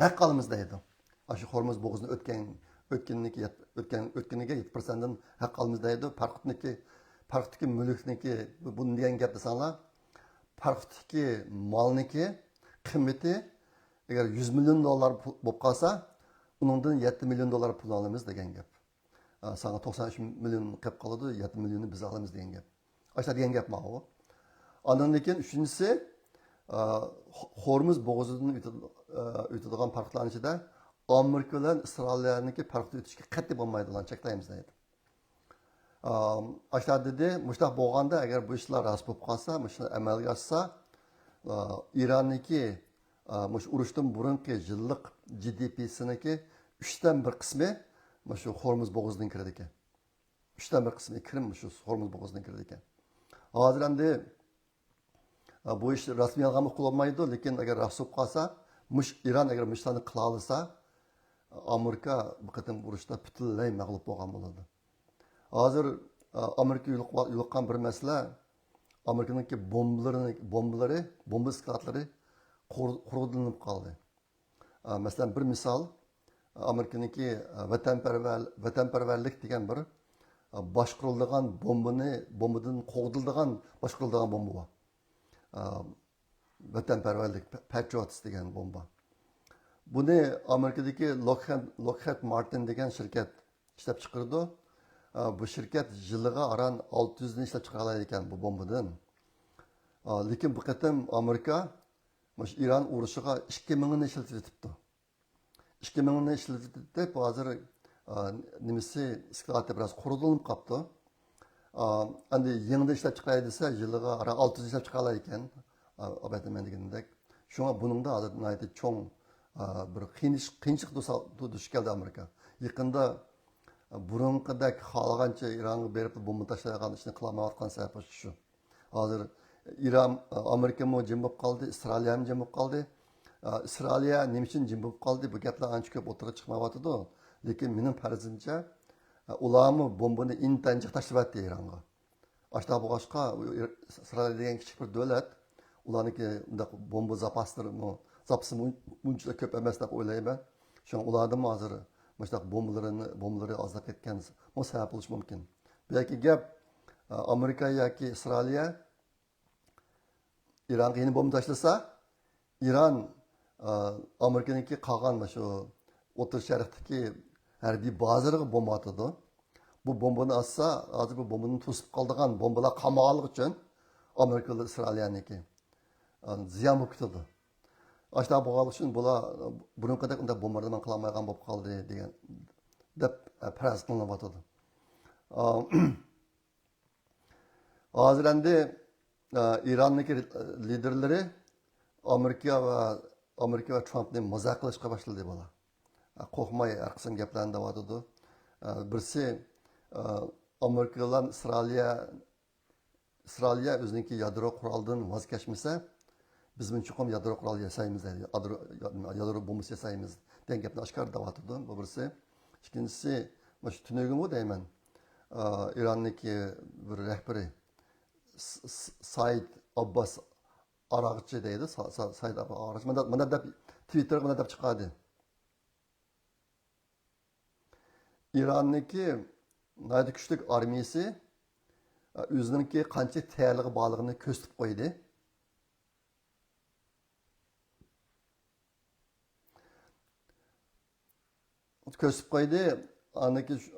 ھەق ئالىمىز دەيدۇ. ئاشۇ خورمۇز بوغۇزىنى ئۆتكەن، ئۆتكىنىگە يەت-، ئۆتكەن، ئۆتكىنىگە يەتتە پىرسەنتتىن ھەق ئالىمىز دەيدۇ. پاراخوتنىكى، پاراخوتتىكى مۈلۈكنىكى، بۇ، بۇنى دېگەن گەپ دېسەڭلار، پاراخوتتىكى مالنىكى قىممىتى ئەگەر يۈز مىليون دوللار پۇل بولۇپ قالسا، ئۇنىڭدىن يەتتە مىليون دوللار پۇل ئالىمىز دېگەن گەپ. ئا، ساڭا توقسان ئۈچ مىليون قېلىپ قالىدۇ، يەتتە مىليوننى بىز ئالىمىز دېگەن گەپ. ئاشۇنداق دېگەن گەپ ماۋۇ. ئاندىن كېيىن ئۈچىنچىسى، ئا، خو-، خورمۇز بوغۇزىدىن ئۆتىدۇ-، ئا، ئۆتىدىغان پاراخوتلارنىڭ ئىچىدە ئامېرىكا بىلەن ئىسرائىلىيەنىڭكى پاراخوت ئۆتۈشىگە قەتئىي بولمايدىغان چەكلەيمىز دەيدۇ. ئا، ئاشۇنداق دېدى. مۇشۇنداق بولغاندا، ئەگەر بۇ ئىشلار راست بولۇپ قالسا، مۇشۇ ئەمەلگە ئاشسا، ئا، ئىراننىڭكى، ئا، مۇشۇ ئۇرۇشتىن بۇرۇنقى يىللىق جى دى پىسىنىڭكى ئۈچتىن بىر قىسمى مۇشۇ خورمۇز بوغۇزىدىن كىرىدىكەن. ئۈچتىن بىر قىسمى كىرىم شۇ خورمۇز بوغۇزىدىن كىرىدىكەن. ھازىر ئەمدى، ئە، بۇ ئىش رەسمىي ئالغانمۇ قىلالمايدۇ، لېكىن ئەگەر راست بولۇپ قالسا، مۇش-، ئىران ئەگەر مۇشۇلارنى قىلالىسا، ئامېرىكا بۇ قېتىم ئۇرۇشتا پۈتۈنلەي مەغلۇپ بولغان بولىدۇ. ھازىر، ئە، ئامېرىكا يولۇق-، يولۇققان بىر مەسىلە، ئامېرىكىنىڭكى بومبىلىرىنى، بومبىلىرى، بومبا ئىسكىلاتلىرى قۇر-، قۇرغۇدىلىنىپ قالدى. ئا، مەسىلەن، بىر مىسال، ئامېرىكىنىڭكى، ئا، ۋەتەنپەرۋەر-، ۋەتەنپەرۋەرلىك دېگەن بىر، ئا، باشقۇرۇلىدىغان بومبىنى، بومبىدىن قوغدىلىدىغان، باشقۇرۇلىدىغان بومبا بار. ئا، ۋەتەنپەرۋەرلىك، پە-، پەترىيوتس دېگەن بومبا. بۇنى ئامېرىكىدىكى لوكخېد، لوكخېد مارتىن دېگەن شىركەت ئىشلەپ چىقىرىدۇ. ئا، بۇ شىركەت يىلىغا ئاران ئالتە يۈز دىن ئىشلەپ چىقىرالايدىكەن بۇ بومبىدىن. ئا، لېكىن بۇ قېتىم ئامېرىكا مۇشۇ ئىران ئۇرۇشىغا ئىككى مىڭنى ئىشلىتىۋېتىپتۇ. ئىككى مىڭنى ئىشلىتىۋېتىپ، ھازىر، ئا، نېمىسى، ئىسكىلاتى بىراز قۇرۇدۇلۇپ قاپتۇ. ئا، ئەمدى يېڭىدىن ئىشلەپ چىقاراي دېسە، يىلىغا ئاران ئالتە يۈز ئىشلەپ چىقالايدىكەن، ئا، ئاپەتىمەن دېگىنىدەك. شۇڭا بۇنىڭدا ھازىر ناھايىتى چوڭ، ئا، بىر قىينىش-، قىيىنچىلىق دۇچ-، دۇچ كەلدى ئامېرىكا. يېقىندا، ئا، بۇرۇنقىدەك خالىغانچە ئىرانغا بېرىپ بومبا تاشلايدىغان ئىشنى قىلالمايۋاتقان سەۋەب شۇ. ھازىر ئىران، ئامېرىكىمۇ جىم بولۇپ قالدى، ئىسرائىلىيەمۇ جىم بولۇپ قالدى. ئىسرائىلىيە نېمە ئۈچۈن جىم بولۇپ قالدى؟ بۇ گەپلەر ئانچە كۆپ ئوتتۇرىغا چىقمايۋاتىدۇ. لېكىن مېنىڭ پەرىزىمچە، ئۇلارمۇ بومبىنى ئىنتايىن جىق تاشلىۋەتتى ئىرانغا. ئاشۇنداق بولغاچقا، ئىسرائىلىيە دېگەن كىچىك بىر دۆلەت، ئۇلارنىڭكى ئۇنداق بومبا زاپاسلىرىمۇ، زاپىسىمۇ ئۇنچىلىك كۆپ ئەمەس دەپ ئويلايمەن. شۇڭا ئۇلاردىمۇ ھازىر مۇشۇنداق بومبىلىرىنى، بومبىلىرى ئازلاپ كەتكەن بۇ سەۋەب بولۇشى مۇمكىن. بۇ يەردىكى گەپ، ئامېرىكا ياكى ئىسرائىلىيە ئىرانغا يەنە بومبا تاشلىسا، ئىران، ئامېرىكىنىڭكى قالغان شۇ ئوتتۇرا شەرقتىكى ھەربىي بازىلىرىغا بومبا ئاتىدۇ. بۇ بومبىنى ئاتسا، ھازىر بۇ بومبىنى توسۇپ قالىدىغان بومبىلار قالمىغانلىقى ئۈچۈن ئامېرىكا بىلەن ئىسرائىلىيەنىڭكى، ئا، زىيان بولۇپ كېتىدۇ. ئاشۇنداق بولغانلىقى ئۈچۈن بۇلار بۇرۇنقىدەك ئۇنداق بومباردىمان قىلالمايدىغان بولۇپ قالدى دېگەن، دەپ، ئە، پەرەز قىلىنىۋاتىدۇ. ئا، ھازىر ئەمدى، ئا، ئىراننىڭكى لىدېرلىرى ئامېرىكا ۋە، ئامېرىكا ۋە ترامپنى مازاق قىلىشقا باشلىدى بۇلار. ئا، قورقماي ھەر قىسىم گەپلەرنى دەۋاتىدۇ. ئە، بىرسى، ئە، ئامېرىكا بىلەن ئىسرائىلىيە، ئىسرائىلىيە ئۆزىنىڭكى يادرو قورالىدىن ۋاز كەچمىسە، بىزمۇ چوقۇم يادرو قورال ياسايمىز دەيدۇ. يادرو، يادرو بومبىسى ياسايمىز دېگەن گەپنى ئاشكارا دەۋاتىدۇ. بۇ بىرسى. ئىككىنچىسى، مانا شۇ تۈنۈگۈنمۇ دەيمەن، ئە، ئىراننىڭكى بىر رەھبىرى س-، س-، سايىد ئابباس ئاراغچى دەيدۇ. سا-، سا-، سايىد ئابباس ئاراغچى مانا، مانا دەپ، تىۋىتتېرغا مانا دەپ چىقاردى. ئىراننىڭكى ناھايىتى كۈچلۈك ئارمىيىسى ئۆزىنىڭكى قانچە تەييارلىقى بارلىقىنى كۆرسىتىپ قويدى. كۆرسىتىپ قويدى. ئاندىكى شۇ،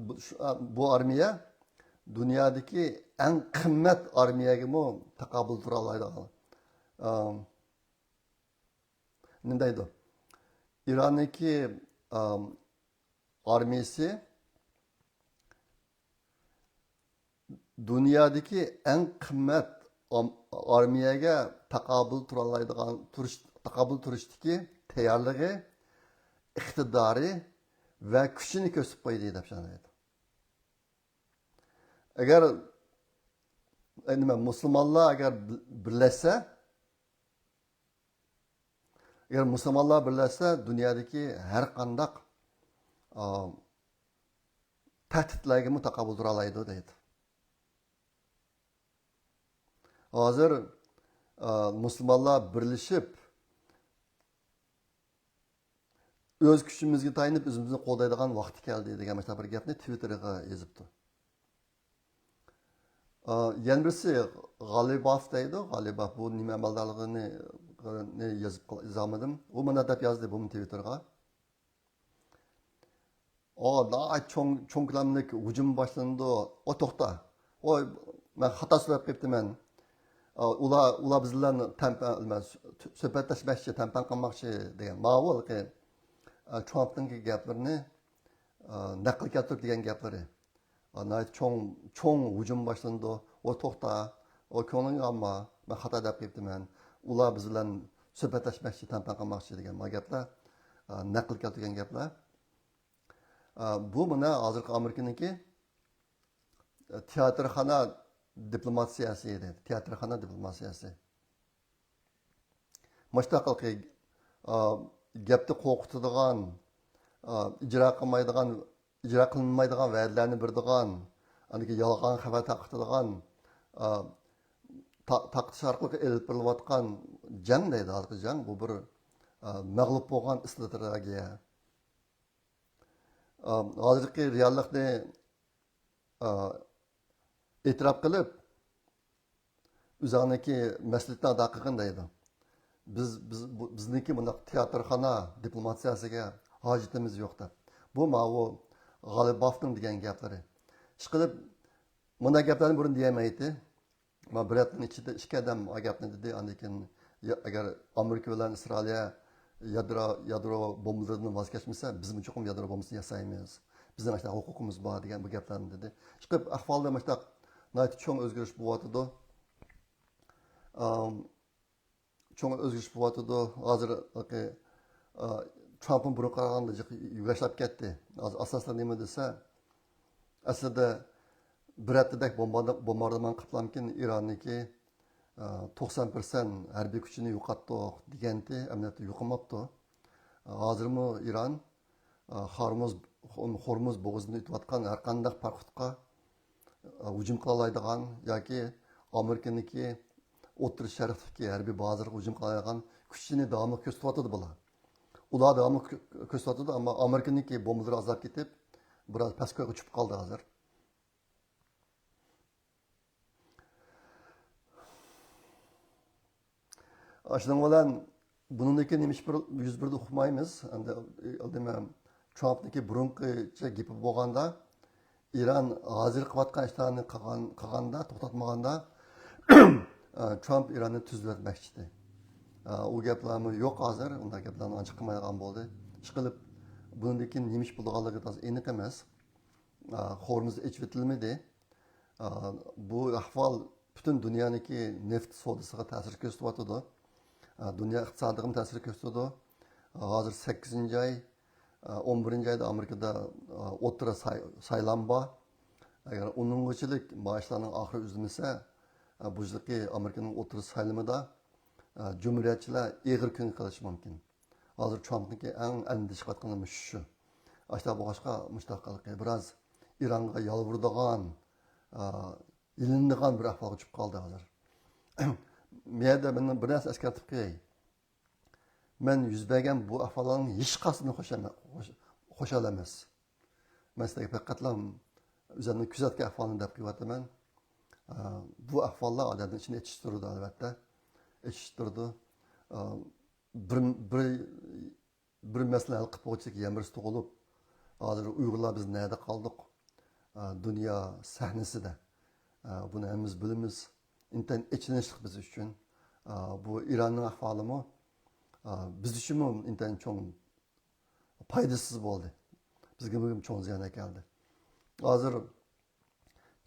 بۇ، شۇ، بۇ ئارمىيە دۇنيادىكى ئەڭ قىممەت ئارمىيەگىمۇ تاقابىل تۇرالايدىغان. ئام، نېمە دەيدۇ؟ ئىراننىڭكى، ئام، ئارمىيىسى دۇنيادىكى ئەڭ قىممەت ئام-، ئارمىيەگە تاقابىل تۇرالايدىغان، تۇرۇش، تاقابىل تۇرۇشتىكى تەييارلىقى، ئىقتىدارى ۋە كۈچىنى كۆرسىتىپ قويدى دەپ شۇنداق دەيدۇ. ئەگەر، ئە، نېمە، مۇسۇلمانلار ئەگەر بىر-، بىرلەشسە، ئەگەر مۇسۇلمانلار بىرلەشسە، دۇنيادىكى ھەر قانداق، ئا، تەھدىتلەرگىمۇ تاقابىل تۇرالايدۇ دەيدۇ. ھازىر، ئا، مۇسۇلمانلار بىرلىشىپ، ئۆز كۈچىمىزگە تايىنىپ ئۆزىمىزنى قوغدايدىغان ۋاقتى كەلدى دېگەن مۇشۇنداق بىر گەپنى تىۋىتتېرغا يېزىپتۇ. ئا، يەنە بىرسى غالىباف دەيدۇ. غالىباف بۇ نېمە ئەمەلدارلىقىنى، نى يېزىپ، يېزالمىدىم. ئۇ مانا دەپ يازدى بۇمۇ تىۋىتتېرغا. ئۇ ناھايىتى چوڭ، چوڭ كۆلەملىك ھۇجۇم باشلىنىدۇ. ئۇ توختا. ئۇ، مەن خاتا سۆزلەپ قېپتىمەن. ئۇلار، ئۇلار بىز بىلەن تەمپەن، سۆھبەتلەشمەكچى، تەمپەن قىلماقچى دېگەن. ماۋۇ ھېلىقى، ترامپنىڭ گەپلىرىنى، نەقىل كەلتۈرۈپ دېگەن گەپلىرى. ناھايىتى چوڭ، چوڭ ھۇجۇم باشلىنىدۇ. ئۇ توختا. ئۇ كۆڭلۈڭگە ئالما. مەن خاتا دەپ قېپتىمەن. ئۇلار بىز بىلەن سۆھبەتلەشمەكچى، تەمپەن قىلماقچى دېگەن ما گەپلەر. نەقىل كەلتۈرگەن گەپلەر. ئا، بۇ مانا ھازىرقى ئامېرىكىنىڭكى، ئە، تىياتىرخانا دىپلوماتىيەسى دەيدۇ. تىياتىرخانا دىپلوماتىيەسى. مۇشۇنداق، ئا، گەپتە قورقۇتىدىغان، ئا، ئىجرا قىلمايدىغان، ئىجرا قىلىنمايدىغان ۋەدىلەرنى بېرىدىغان، ئاندىن كېيىن يالغان خەۋەر تارقىتىدىغان، ئا، تا-، تارقىتىش ئارقىلىق ئېلىپ بېرىلىۋاتقان جەڭ دەيدۇ، ھازىرقى جەڭ. بۇ بىر، ئا، مەغلۇپ بولغان ئىستراتېگىيە. ئا، ھازىرقى رېئاللىقنى، ئا، ئېتىراپ قىلىپ، ئۆزۈڭنىڭكى مەسئۇلىيىتىنى ئادا قىلغىن دەيدۇ. بىز، بىز، بۇ، بىزنىڭكى بۇنداق تىياتىرخانا دىپلوماتىيەسىگە ھاجىتىمىز يوق دەپ. بۇ ماۋۇ غالىبافنىڭ دېگەن گەپلىرى. ئىشقىلىپ، مۇنداق گەپلەرنى بۇرۇن دېيەلمەيتتى. ما بىر ھەپتىنىڭ ئىچىدە ئىككى ئادەم ئا گەپنى دېدى. ئاندىن كېيىن، يا-، ئەگەر ئامېرىكا بىلەن ئىسرائىلىيە يادرو، يادرو بومبىلىرىدىن ۋاز كەچمىسە، بىزمۇ چوقۇم يادرو بومبىسىنى ياسايمىز. بىزنىڭ ئاشۇنداق ھوقۇقىمىز بار دېگەن بۇ گەپلەرنى دېدى. ئىشقىلىپ، ئەھۋالدا مۇشۇنداق ناھايىتى چوڭ ئۆزگىرىش بولۇۋاتىدۇ. ئام، چوڭ ئۆزگىرىش بولۇۋاتىدۇ. ھازىر، ئا، ترامپمۇ بۇرۇنقىغا قارىغاندا جىق يۈگەشلەپ كەتتى. ھازىر ئاساسلىق نېمە دېسە، ئەسلىدە بىر ھەپتىدەك بومبارد-، بومباردىمان قىپلامكىن ئىراننىڭكى، ئا، توقسان پىرسەنت ھەربىي كۈچىنى يوقاتتۇق دېگەنتى، ئەمەلىيەتتە يوقىماپتۇ. ھازىرمۇ ئىران، ئا، خارمۇز، خورمۇز بوغۇزىدىن ئۆتۈۋاتقان ھەر قانداق پاراخوتقا، ئا، ھۇجۇم قىلالايدىغان ياكى ئامېرىكىنىڭكى ئوتتۇرا شەرقتىكى ھەربىي بازىلىرىغا ھۇجۇم قىلالايدىغان كۈچىنى داۋاملىق كۆرسىتىۋاتىدۇ بۇلار. ئۇلار داۋاملىق كۆ-، كۆرسىتىۋاتىدۇ، ئەمما ئامېرىكىنىڭكى بومبىلىرى ئازلاپ كېتىپ، بىراز پەسكويغا چۈشۈپ قالدى ھازىر. شۇنىڭ بىلەن بۇنىڭدىكى نېمە ئىش بىر-، يۈز بېرىدۇ ئۇقمايمىز. ئەمدى، ئەمدى مەن ترامپنىڭكى بۇرۇنقىچە گېپى بولغاندا، ئىران ھازىر قىلىۋاتقان ئىشلارنى قىلغان، قىلغاندا، توختاتمىغاندا، ترامپ ئىراننى تۈزلەتمەكچىدى. ئۇ گەپلەرمۇ يوق ھازىر، ئۇنداق گەپلەرنى ئانچە قىلمايدىغان بولدى. ئىشقىلىپ، بۇنىڭدىن كېيىن نېمە ئىش بولىدىغانلىقى تازا ئېنىق ئەمەس. خورمۇز ئېچىۋېتىلمىدى. بۇ ئەھۋال پۈتۈن دۇنيانىڭكى نېفىت سودىسىغا تەسىر كۆرسىتىۋاتىدۇ. دۇنيا ئىقتىسادىغىمۇ تەسىر كۆرسىتىدۇ. ھازىر سەككىزىنچى ئاي، ئون بىرىنچى ئايدا ئامېرىكىدا ئوتتۇرا ساي-، سايلام بار. ئەگەر ئۇنىڭغىچىلىك مائاشلارنىڭ ئاخىرى ئۈزۈلمىسە، بۇ يىلقى ئامېرىكىنىڭ ئوتتۇرا سايلىمىدا جۇمھۇرىيەتچىلەر ئېغىر كۈنگە قېلىشى مۇمكىن. ھازىر ترامپنىڭكى ئەڭ ئەندىشە قىلىۋاتقىنى مۇشۇ شۇ. ئاشۇنداق بولغاچقا مۇشۇنداق بىراز ئىرانغا يالۋۇرىدىغان، ئا، يېلىنىدىغان بىر ئەھۋالغا چۈشۈپ قالدى ھازىر. مەن بىر نەرسە ئەسكەرتىپ قوياي. مەن يۈز بەرگەن بۇ ئەھۋاللارنىڭ ھېچقايسىسىدىن خۇش ئەمە-، خۇش-، خۇشال ئەمەس. مەن سىلەرگە پەقەتلا ئۆزۈمنىڭ كۆزەتكەن ئەھۋالىنى دەپ قويۇۋاتىمەن. ئا، بۇ ئەھۋاللار ئادەمنىڭ ئىچىنى ئېچىشتۇرىدۇ، ئەلۋەتتە. ئېچىشتۇرىدۇ. ئا، بىر، بىر، بىر مەسىلىنى ھەل قىلىپ بولغۇچىلىك يەنە بىرسى تۇغۇلۇپ، ھازىر ئۇيغۇرلار بىز نەدە قالدۇق؟ ئا، دۇنيا سەھنىسىدە. ئا، بۇنى ھەممىمىز بىلىمىز. ئىنتايىن ئېچىنىشلىق بىز ئۈچۈن. ئا، بۇ ئىراننىڭ ئەھۋالىمۇ، ئا، بىز ئۈچۈنمۇ ئىنتايىن چوڭ پايدىسىز بولدى. بىزگە بۇ چوڭ زىيان ئەكەلدى. ھازىر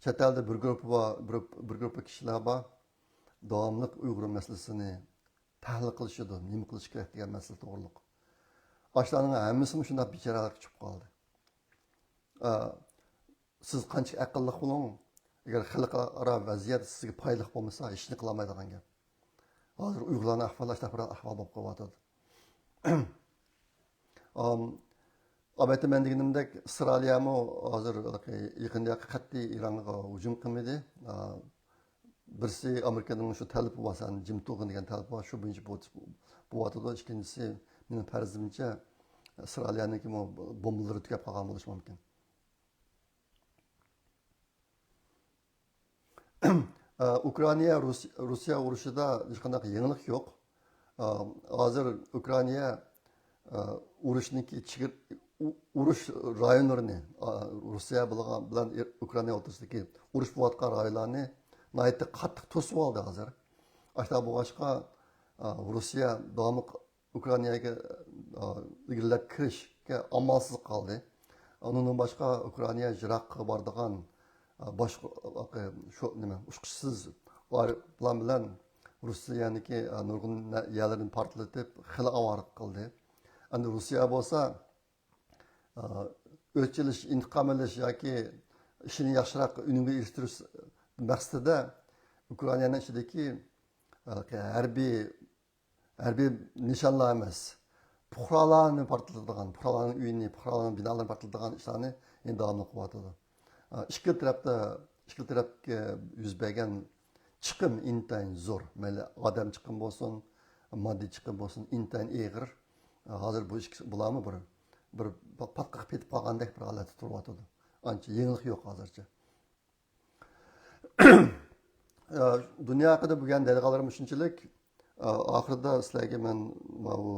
چەت ئەلدە بىر گۇرۇپپا بار، بىر، بىر گۇرۇپپا كىشىلەر بار. داۋاملىق ئۇيغۇر مەسىلىسىنى تەھلىل قىلىشىدۇ، نېمە قىلىش كېرەك دېگەن مەسىلە توغرۇلۇق. ئاشۇلارنىڭ ھەممىسىمۇ شۇنداق بىچارىلىككە چۈشۈپ قالدى. ئا، سىز قانچە ئەقىللىق بولۇڭ، ئەگەر خەلقئارا ۋەزىيەت سىزگە پايدىلىق بولمىسا، ھېچنى قىلالمايدىغان گەپ. ھازىر ئۇيغۇرلارنىڭ ئەھۋالى ئاشۇنداق بىر ئەھۋال بولۇپ قېلىۋاتىدۇ. ئام، ئەلۋەتتە، مەن دېگىنىمدەك، ئىسرائىلىيەمۇ ھازىر يېقىندا قەتئىي ئىرانغا ھۇجۇم قىلمىدى. ئا، بىرسى ئامېرىكىنىڭ شۇ تەلىپى بار، سەن جىم تۇرغىن دېگەن تەلىپى بار، شۇ بويىچە بو-، بولۇۋاتىدۇ. ئىككىنچىسى، مېنىڭ پەرىزىمچە، ئىسرائىلىيەنىڭكىمۇ بومبىلىرى تۈگەپ قالغان بولۇشى مۇمكىن. ئە، ئۇكرائىنا، رۇس-، روسىيە ئۇرۇشىدا ھېچقانداق يېڭىلىق يوق. ئە، ھازىر ئۇكرائىنا، ئە، ئۇرۇشنىڭكى چېگرا-، ئۇ-، ئۇرۇش رايونلىرىنى، ئە، روسىيە بولغان، بىلەن ئۇكرائىنا ئوتتۇرىسىدىكى ئۇرۇش بولۇۋاتقان رايونلارنى ناھايىتى قاتتىق توسۇۋالدى ھازىر. ئاشۇنداق بولغاچقا، ئە، روسىيە داۋاملىق ئۇكرائىناگە، ئا، ئىلگىرىلەپ كىرىشكە ئامالسىز قالدى. ئۇنىڭدىن باشقا ئۇكرائىنا يىراققا بارىدىغان، ئا، باشقا، شۇ نېمە، ئۇچقۇچىسىز ئايروپىلان بىلەن روسىيەنىڭكى، ئا، نۇرغۇن نە-، يەرلىرىنى پارتلىتىپ، خېلى ئاۋارە قىلدى. ئەمدى روسىيە بولسا، ئا، ئۆچ ئېلىش، ئىنتىقام ئېلىش ياكى ئىشىنى ياخشىراق ئۈنۈمگە ئېرىشتۈرۈش مەقسىتىدە ئۇكرائىنانىڭ ئىچىدىكى، ئا، ھەربىي ھەربىي نىشانلار ئەمەس، پۇقرالارنى پارتلىتىدىغان، پۇقرالارنىڭ ئۆيىنى، پۇقرالارنىڭ بىنالىرىنى پارتلىتىدىغان ئىشلارنى يەنە داۋاملىق قىلىۋاتىدۇ. ئىككىلا تەرەپتە، ئىككىلا تەرەپكە يۈز بەرگەن چىقىم ئىنتايىن زور. مەيلى ئادەم چىقىم بولسۇن، ماددىي چىقىم بولسۇن، ئىنتايىن ئېغىر. ھازىر بۇ ئىككى، بۇلارمۇ بىر، بىر پاتقاق پېتىپ قالغاندەك بىر ھالەتتە تۇرۇۋاتىدۇ. ئانچە يېڭىلىق يوق ھازىرچە. ئە، دۇنيا ھەققىدە بۈگۈن دەيدىغانلىرىم شۇنچىلىك. ئە، ئاخىرىدا سىلەرگە مەن ماۋۇ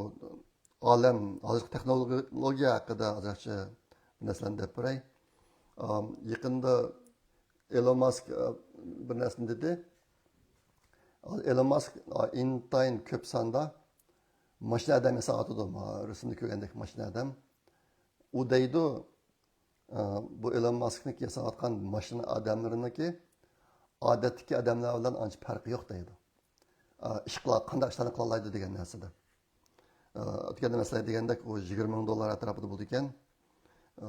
ئالەم، ھازىرقى تېخنولوگىيە ھەققىدە ئازراقچە بىر نەرسىلەرنى دەپ بېرەي. ئام، يېقىندا ئېلون ماسك، ئە، بىر نەرسىنى دېدى. ئېلون ماسك، ئا، ئىنتايىن كۆپ ساندا ماشىنا ئادەم ياساۋاتىدۇ. ما، رەسىمدە كۆرگەندەك ماشىنا ئادەم. ئۇ دەيدۇ، ئە، بۇ ئېلون ماسكنىڭ ياساۋاتقان ماشىنا ئادەملىرىنىڭكى ئادەتتىكى ئادەملەر بىلەن ئانچە پەرقى يوق دەيدۇ. ئە، ئىش قىلا-، قانداق ئىشلارنى قىلالايدۇ دېگەن نەرسىدە. ئە، ئۆتكەندە مەسىلەن دېگەندەك، ئۇ يىگىرمە مىڭ دوللار ئەتراپىدا بولىدىكەن. ئە،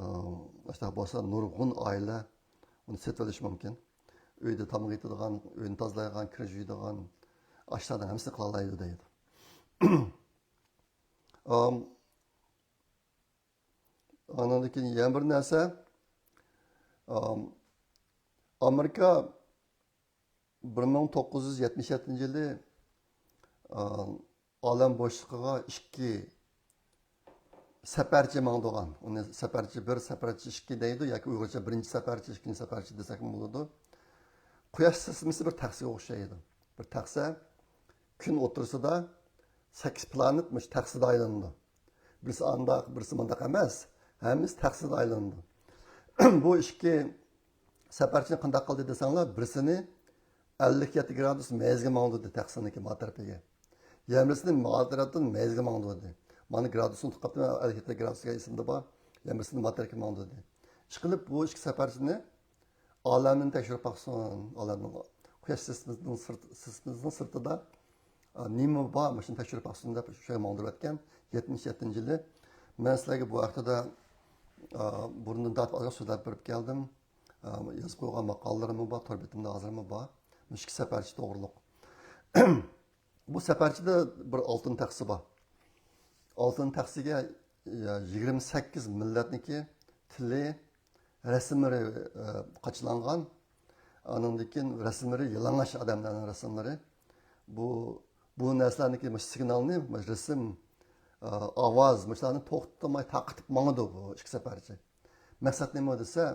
ئاشۇنداق بولسا نۇرغۇن ئائىلە ئۇنى سېتىۋېلىشى مۇمكىن. ئۆيدە تاماق يېتىدىغان، ئۆينى تازىلايدىغان، كىر يۇيىدىغان، ئاشۇلارنىڭ ھەممىسىنى قىلالايدۇ دەيدۇ. ئام، ئاندىن كېيىن يەنە بىر نەرسە، ئام، ئامېرىكا بىر مىڭ توققۇز يۈز يەتمىش يەتتىنچى يىلى، ئام، ئالەم بوشلۇقىغا ئىككى سەپەرچە ماڭدۇرغان. ئۇنى سەپەرچە بىر، سەپەرچە ئىككى دەيدۇ ياكى ئۇيغۇرچە بىرىنچى سەپەرچە، ئىككىنچى سەپەرچە دېسەكمۇ بولىدۇ. قۇياش سىستېمىسى بىر تەخسىگە ئوخشايدۇ. بىر تەخسە، كۈن ئوتتۇرىسىدا سەككىز پلانېت مۇشۇ تەخسىدە ئايلىنىدۇ. بىرسى ئانداق، بىرسى مۇنداق ئەمەس. ھەممىسى تەخسىدە ئايلىنىدۇ. بۇ ئىككى سەپەرچىنى قانداق قىلدى دېسەڭلار، بىرسىنى ئەللىك يەتتە گرادۇس مەيزگە ماڭدۇردى تەخسىنىڭكى ما تەرىپىگە. يەنە بىرسىنى ما تەرەپتىن مەيزگە ماڭدۇردى. مانا گرادۇسنى ئۇنتۇپ قاپتىمەن، ئەللىك يەتتە گرادۇس دېگەن ئېسىمدە بار. يەنە بىرسىنى ما تەرەپكە ماڭدۇردى. ئىشقىلىپ بۇ ئىككى سەپەرچىنى ئالەمنى تەكشۈرۈپ باقسۇن، ئالەمنىڭ، قۇياش سىستېمىسىنىڭ سىرت-، سىستېمىسىنىڭ سىرتىدا، ئا، نېمە بار، مۇشۇنى تەكشۈرۈپ باقسۇن دەپ شۇ يەرگە ماڭدۇرۇۋەتكەن. يەتمىش يەتتىنچى يىلى مەن سىلەرگە بۇ ھەقتىدە، ئا، بۇرۇندىن تارتىپ ئازراق سۆزلەپ بېرىپ كەلدىم. ئا، يازىپ قويغان ماقالىلىرىممۇ بار، تور بېتىمدە ھازىرمۇ بار. مۇشۇ ئىككى سەپەرچى توغرۇلۇق. بۇ سەپەرچىدە بىر ئالتۇن تەخسە بار. ئالتۇن تەخسىگە، يا، يىگىرمە سەككىز مىللەتنىكى تىلى، رەسىملىرى، ئە، قاچىلانغان. ئانىڭدىن كېيىن رەسىملىرى يالىڭاچ ئادەملەرنىڭ رەسىملىرى. بۇ، بۇ نەرسىلەرنىڭكى مۇشۇ سىگنالنى، مۇشۇ رەسىم، ئە، ئاۋاز، مۇشۇلارنى توختىماي تارقىتىپ ماڭىدۇ بۇ ئىككى سەپەرچى. مەقسەت نېمە دېسە،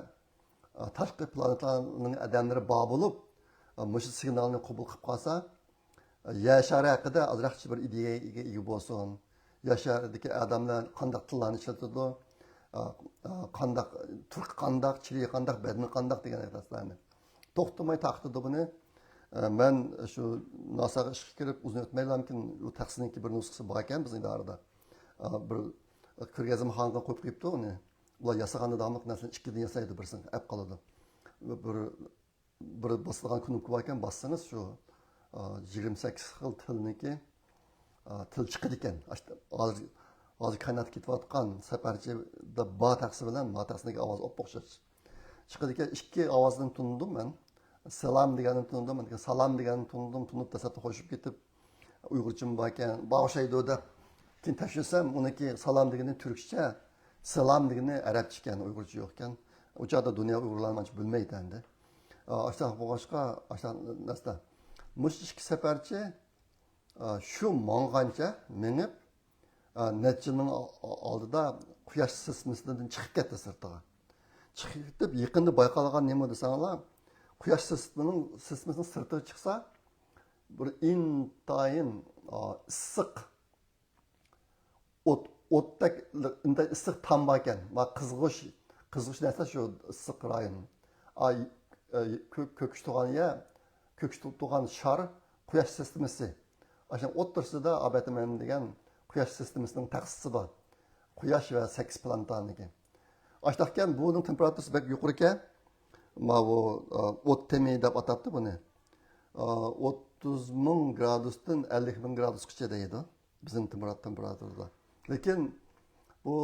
ئە، تاشقى پلانېتالارنىڭ ئادەملىرى بار بولۇپ، ئە، مۇشۇ سىگنالنى قوبۇل قىلىپ قالسا، يەر شارى ھەققىدە ئازراقچە بىر ئىدىيەگە ئىگە بولسۇن. يەر شارىدىكى ئادەملەر قانداق تىللارنى ئىشلىتىدۇ، ئا، ئا، قانداق، تۈرك قانداق، چىلى قانداق، بەدىنى قانداق دېگەن نەرسىلەرنى توختىماي تارقىتىدۇ بۇنى. ئە، مەن شۇ ناساغا ئىشقا كىرىپ ئۇزۇن ئۆتمەيلا، لېكىن بۇ تەخسىنىڭكى بىر نۇسخىسى بار ئىكەن بىزنىڭ ئىدارىدە. ئا، بىر كۆرگەزمىخانىغا قويۇپ قويۇپتۇ ئۇنى. ئۇلار ياسىغاندا داۋاملىق نەرسىنى ئىككىدىن ياسايدۇ، بىرسىنى ئەپ قالىدۇ. بىر بىر باسىدىغان كۇنۇپكا بار ئىكەن، باسسىڭىز شۇ، ئا، يىگىرمە سەككىز خىل تىلنىكى، ئا، تىل چىقىدىكەن. ئاشت-، ھازىر، ھازىر كايناتتا كېتىۋاتقان سەپەرچىدە بار تەخسە بىلەن ما تەخسىنىڭكى ئاۋازى ئوپئوخشاش. چىقىدىكەن، ئىككى ئاۋازدىن تونۇدۇم مەن. سالام دېگەننى تونۇدۇم، سالام دېگەننى تونۇدۇم، تونۇپ دەسلەپتە خوشلىشىپ كېتىپ، ئۇيغۇرچىمۇ باركەن، بار ئوخشايدۇ دەپ. كېيىن تەكشۈرسەم، ئۇنىڭكى سالام دېگىنى تۈركچە، سالام دېگىنى ئەرەبچە ئىكەن، ئۇيغۇرچە يوق ئىكەن. ئۇ چاغدا دۇنيا ئۇيغۇرلارنى ئانچە بىلمەيتتى ئەمدى. ئا، ئاشۇنداق بولغاچقا، ئاشۇنداق نەرسىلەر. مۇشۇ ئىككى سەپەرچى، ئا، شۇ ماڭغانچە مېڭىپ، ئا، نەچچە يىلنىڭ ئا-، ئا-، ئالدىدا قۇياش سىستېمىسىدىن چىقىپ كەتتى سىرتىغا. چىقىپ كېتىپ، يېقىندا بايقالغان نېمە دېسەڭلار، قۇياش سىستېمىنىڭ، سىستېمىسىنىڭ سىرتىغا چىقسا، بىر ئىنتايىن، ئا، ئىسسىق، ئوت، ئوتتەك ئىنتايىن ئىسسىق تام باركەن. ما قىزغۇچ، قىزغۇچ نەرسە شۇ ئىسسىق رايون. ئاي، ئاي، كۆ-، كۆكۈچ تۇغان يەر، كۆكۈچ تۇ-، تۇغان شار قۇياش سىستېمىسى. ئاشۇ ئوتتۇرىسىدا ئابەتىمەن دېگەن قۇياش سىستېمىسىنىڭ تەخسىسى بار. قۇياش ۋە سەككىز پلانېتانىڭكى. ئاشتاقكەن بۇنىڭ تېمپېراتۇرىسى بەك يۇقىرىكەن. ماۋۇ، ئا، ئوت تېمى دەپ ئاتاپتۇ بۇنى. ئا، ئوتتۇز مىڭ گرادۇستىن ئەللىك مىڭ گرادۇسقىچە دەيدۇ. بىزنىڭ تېمپېرا-، تېمپېراتۇرىدا. لېكىن بۇ،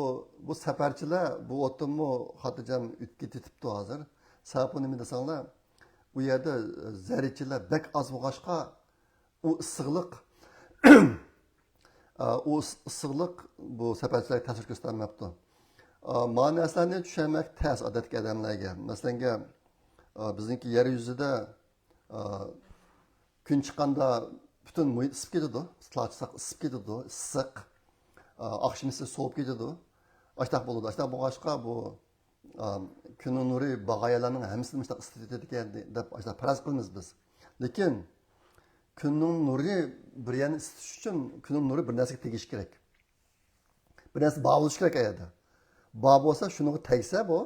بۇ سەپەرچىلەر بۇ ئوتتىنمۇ خاتىرجەم ئۆتۈپ كېتىپتۇ ھازىر. سەۋەبى نېمە دېسەڭلار، ئۇ يەردە زەررىچىلەر بەك ئاز بولغاچقا، ئۇ ئىسسىقلىق، ئۇ ئىس-، ئىسسىقلىق بۇ سەپەرچىلەرگە تەسىر كۆرسىتەلمەپتۇ. مانا نەرسىلەرنى چۈشەنمەك تەس ئادەتتىكى ئادەملەرگە. مەسىلەنگە، بىزنىڭكى يەر يۈزىدە، كۈن چىققاندا پۈتۈن مۇھىت ئىسسىپ كېتىدۇ. تاغ چىقساق ئىسسىپ كېتىدۇ، ئىسسىق. ئاخشىمىسى سوۋۇپ كېتىدۇ. ئاشتاق بولىدۇ. ئاشتاق بولغاچقا بۇ، ئا، كۈننىڭ نۇرى بارغان يەرلەرنىڭ ھەممىسىنى مۇشۇنداق ئىسسىتىۋېتىدىكەن دەپ ئاشتاق پەرەز قىلىمىز بىز. لېكىن كۈننىڭ نۇرى بىر يەرنى ئىسسىتىش ئۈچۈن كۈننىڭ نۇرى بىر نەرسىگە تېگىشى كېرەك. بىر نەرسە بار بولۇشى كېرەك ئەگەردە. بار بولسا شۇنىڭغا تەگسە بۇ،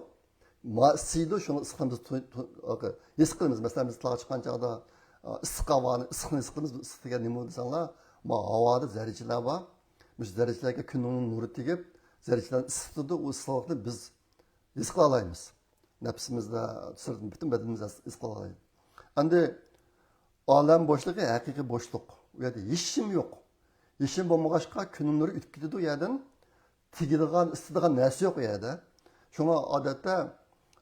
ما ئىسسىيدۇ، شۇنىڭ ئىسسىقىنى بىز تو-، تو-، ھېس قىلىمىز. مەسىلەن، بىز تاغقا چىققان چاغدا، ئا، ئىسسىق ھاۋانى، ئىسسىقنى ھېس قىلىمىز. بۇ ئىسسىق دېگەن نېمە دېسەڭلار، ما ھاۋادا زەررىچىلەر بار. مۇشۇ زەررىچىلەرگە كۈننىڭ نۇرى تېگىپ، زەررىچىلەرنى ئىسسىتىدۇ. ئۇ ئىسسىقلىقنى بىز ھېس قىلالايمىز. نەپسىمىزدە، سىرتىدىن پۈتۈن بەدىنىمىزدە ھېس قىلالايمىز. ئەمدى ئالەم بوشلۇقى ھەقىقىي بوشلۇق. ئۇ يەردە ھېچنېمە يوق. ھېچنېمە بولمىغاچقا، كۈننىڭ نۇرى ئۆتۈپ كېتىدۇ ئۇ يەردىن. تېگىدىغان، ئىسسىتىدىغان نەرسە يوق ئۇ يەردە. شۇڭا ئادەتتە،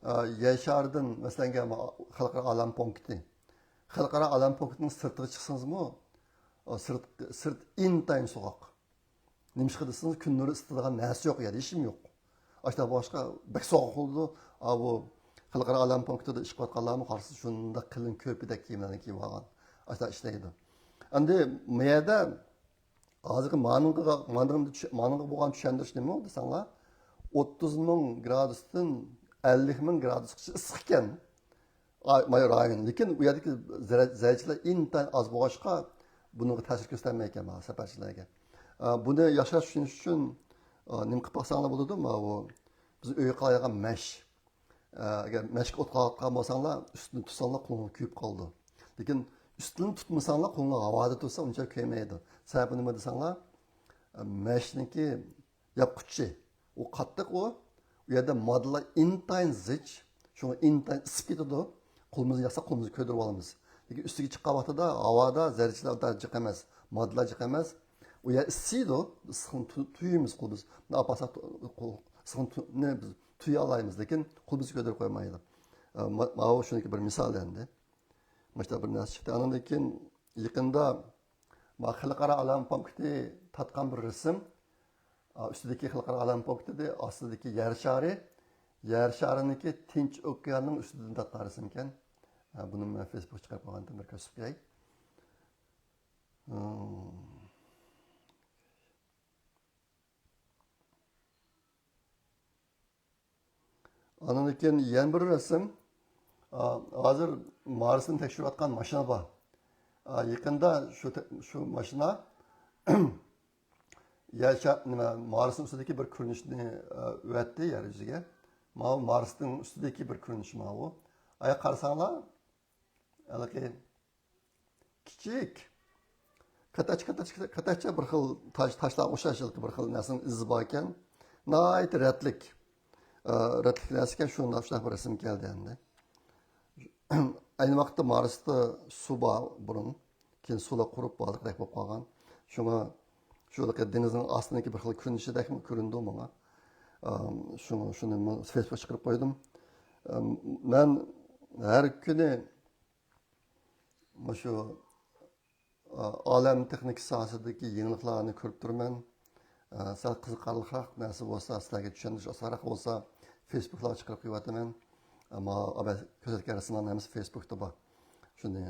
ئە، يەر شارىدىن، مەسىلەن، خەلقئارا ئالەم پونكىتى. خەلقئارا ئالەم پونكىتىنىڭ سىرتىغا چىقسىڭىزمۇ، ئە، سىرت، سىرت ئىنتايىن سوغۇق. نېمىشقا دېسىڭىز، كۈن نۇرى ئىسسىتىدىغان نەرسە يوق ئۇ يەردە، ھېچنېمە يوق. ئاشۇنداق بولغاچقا بەك سوغۇق بولىدۇ. ئا، بۇ خەلقئارا ئالەم پونكىتىدا ئىش قىلىۋاتقانلارمۇ قارىسا، شۇنداق قېلىن كۆرپىدەك كىيىملەرنى كىيىۋالغان. ئاشۇنداق ئىشلەيدۇ. ئەمدى ما يەردە ھازىرقى مانىڭغا، مانىڭغا چۈ-، مانىڭغا بولغان چۈشەندۈرۈش نېمە دېسەڭلار، ئوتتۇز مىڭ گرادۇستىن ئەللىك مىڭ گرادۇسقىچە ئىسسىق ئىكەن. ئا-، ماي رايون. لېكىن ئۇ يەردىكى زەرە-، زەررىچىلەر ئىنتايىن ئاز بولغاچقا، بۇنىڭغا تەسىر كۆرسىتەلمەيدىكەن مانا سەپەرچىلەرگە. ئا، بۇنى ياخشىراق چۈشىنىش ئۈچۈن، ئا، نېمە قىلىپ باقساڭلار بولىدۇ، ماۋۇ بىز ئۆيگە قالايدىغان مەش. ئا، ئەگەر مەشكە ئوت قالايدىغان بولساڭلار، ئۈستىنى تۇتساڭلار قولۇڭلار كۆيۈپ قالىدۇ. لېكىن ئۈستىنى تۇتمىساڭلار، قولۇڭلار ھاۋادا تۇرسا، ئۇنچە كۆيمەيدۇ. سەۋەبى نېمە دېسەڭلار، ئا، مەشنىڭكى ياپقۇچى. ئۇ قاتتىق ئۇ. ئۇ يەردە ماددىلار ئىنتايىن زىچ. شۇڭا ئىنتايىن ئىسسىپ كېتىدۇ. قولىمىزنى ياقسا قولىمىزنى كۆيدۈرۈپ ئالىمىز. لېكىن ئۈستىگە چىققان ۋاقتىدا ھاۋادا زەررىچىلەر جىق ئەمەس. ماددىلار جىق ئەمەس. ئۇ يەر ئىسسىيدۇ، ئىسسىقنى تۇ-، تۇيىمىز قول بىز. ئاپارساق، قول-، ئىسسىقنى تۇ-، نى بىز تۇيالايمىز، لېكىن قول بىزگە كۆتۈرۈپ قويمايدۇ. ئە، ما-، ماۋۇ شۇنىڭكى بىر مىسالى ئەمدى. مۇشۇنداق بىر نەرسە چىقتى. ئاندىن كېيىن يېقىندا ما خەلقئارا ئالەم پونكىتى تارتقان بىر رەسىم. ئا، ئۈستىدىكى خەلقئارا ئالەم پونكىتى، ئاستىدىكى يەر شارى. يەر شارىنىڭكى تىنچ ئوكياننىڭ ئۈستىدىن تارتقان رەسىمكەن. ئا، بۇنى مەن فېيسبۇكقا چىقىرىپ قويغانتىم، بىر كۆرسىتىپ قوياي. ئاندىن كېيىن يەنە بىر رەسىم. ئا، ھازىر مارسنى تەكشۈرۈۋاتقان ماشىنا بار. ئا، يېقىندا شۇ تە-، شۇ ماشىنا يەر شا-، نېمە، مارسنىڭ ئۈستىدىكى بىر كۆرۈنۈشنى، ئا، ئەۋەتتى يەر يۈزىگە. ماۋۇ مارسنىڭ ئۈستىدىكى بىر كۆرۈنۈش ماۋۇ. ئايا قارىساڭلار، ھېلىقى كىچىك، كاتاچ-، كاتاچ-، كاتاچچا بىر خىل تاش، تاشلارغا ئوخشاش ھېلىقى بىر خىل نەرسىنىڭ ئىزى باركەن. ناھايىتى رەتلىك، ئە، رەتلىك نەرسىكەن، شۇنداق، شۇنداق بىر رەسىم كەلدى ئەمدى. ئەينى ۋاقىتتا مارستا سۇ بار بۇرۇن، كېيىن سۇلار قۇرۇپ بارلىقتەك بولۇپ قالغان. شۇڭا شۇ ھېلىقى دېڭىزنىڭ ئاستىدىكى بىر خىل كۆرۈنۈشىدەكمۇ كۆرۈندى ماڭا. ئام، شۇ-، شۇنى مۇ-، فېيسبۇكقا چىقىرىپ قويدۇم. ئام، مەن ھەر كۈنى مۇشۇ، ئا، ئالەم تېخنىكا ساھەسىدىكى يېڭىلىقلارنى كۆرۈپ تۇرىمەن. ئا، سەل قىزىقارلىقراق نەرسە بولسا، سىلەرگە چۈشەندۈرۈش ئاسانراق بولسا، فېيسبۇكلارغا چىقىرىپ قويۇۋاتىمەن. ئەمما ئابە كۆرسەتكەن رەسىملەرنىڭ ھەممىسى فېيسبۇكتا بار. شۇنى،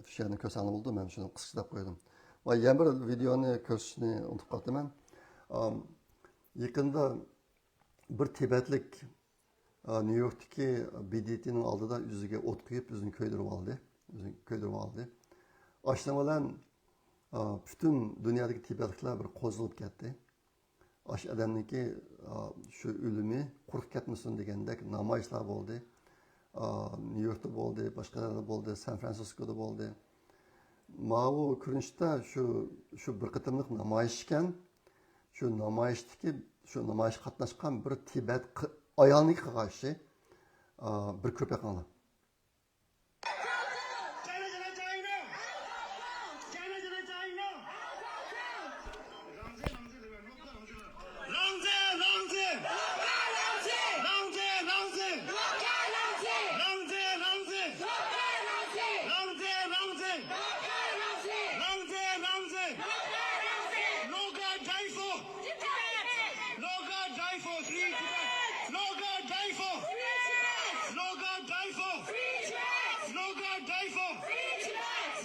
شۇ يەرنى كۆرسەڭلار بولىدۇ، مەن شۇنى قىسقىچە دەپ قويدۇم. ۋە يەنە بىر ۋىدېئونى كۆرسىتىشنى ئۇنتۇپ قاپتىمەن. ئام، يېقىندا بىر تىبەتلىك ئا، نيۇ يوركتىكى بى دى تىنىڭ ئالدىدا ئۆزىگە ئوت قويۇپ، ئۆزىنى كۆيدۈرۈۋالدى. ئۆزىنى كۆيدۈرۈۋالدى. ئاشۇنىڭ بىلەن، ئا، پۈتۈن دۇنيادىكى تىبەتلىكلەر بىر قوزغىلىپ كەتتى. ئاشۇ ئادەمنىڭكى، ئا، شۇ ئۆلۈمى قۇرۇق كەتمىسۇن دېگەندەك نامايىشلار بولدى. ئا، نيۇ يوركتا بولدى، باشقا يەردە بولدى، سان فرانسىسكودا بولدى. ماۋۇ كۆرۈنۈشتە شۇ، شۇ بىر قېتىملىق نامايىش ئىكەن. شۇ نامايىشتىكى، شۇ نامايىشقا قاتناشقان بىر تىبەت ق-، ئايالنىڭكى قىلغان ئىشى. ئا، بىر كۆرۈپ بېقىڭلار. Noga die for! Noga die for free Tibet! Noga die for! Noga die for!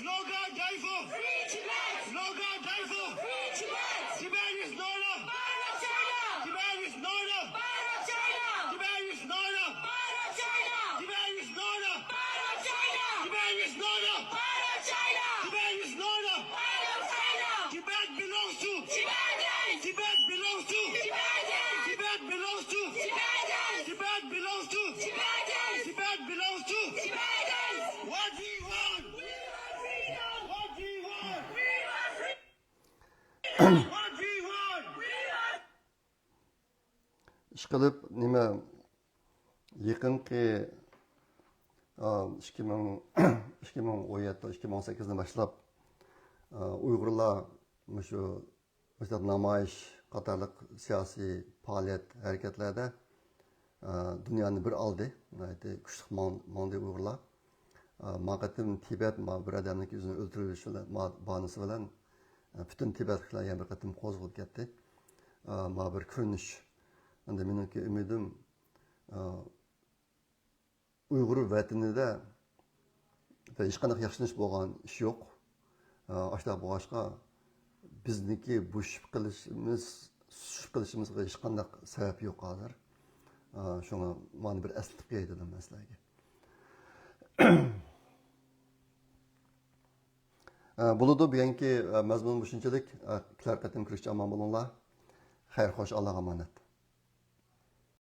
Noga die for! Noga die for! Tibet is not enough! Tibet is not enough! Tibet is not enough! Tibet is not enough! Tibet is not enough! Tibet is not enough! Tibet belongs to Tibetans! Tibet belongs to Tibetans! Tibet belongs to Tibetans! Tibet belongs to Tibetans! Tibet belongs to Tibetans! What do you want? We want freedom! What do you want? We want freedom! What do you want? We want ئىشقىلىپ، نېمە، يېقىنقى، ئا، ئىككى مىڭ، ئىككى مىڭ ئون يەتتە، ئىككى مىڭ ئون سەككىزدىن باشلاپ، ئا، ئۇيغۇرلار مۇشۇ، مۇشۇنداق نامايىش قاتارلىق سىياسىي پائالىيەت، ھەرىكەتلەردە، ئا، دۇنيانى بىر ئالدى، ناھايىتى كۈچلۈك ماڭ-، ماڭدى ئۇيغۇرلار. ئا، ما قېتىم تىبەت، ما بىر ئادەمنىڭكى ئۆزىنى ئۆلتۈرۈۋېلىش بىلەن، ما باھانىسى بىلەن، ئا، پۈتۈن تىبەتلىكلەر يەنە بىر قېتىم قوزغىلىپ كەتتى. ئا، ما بىر كۆرۈنۈش. ئەمدى مېنىڭكى ئۈمىدىم، ئا، ئۇيغۇر ۋەتىنىدە ھېچقانداق ياخشىلىنىش بولغان ئىش يوق. ئا، ئاشۇنداق بولغاچقا، بىزنىڭكى بوشىشىپ قېلىشىمىز، سۇسۇپ قېلىشىمىزغا ھېچقانداق سەۋەب يوق ھازىر. ئا، شۇڭا مانا بىر ئەسلىتىپ قوياي دېدىم مەن سىلەرگە. ئە، بولىدۇ، بۈگۈنكى، ئە، مەزمۇن مۇشۇنچىلىك. ئە، كېلەر قېتىم كۆرۈشكىچە ئامان بولۇڭلار. خەير، خوش، ئاللاغا ئامانەت.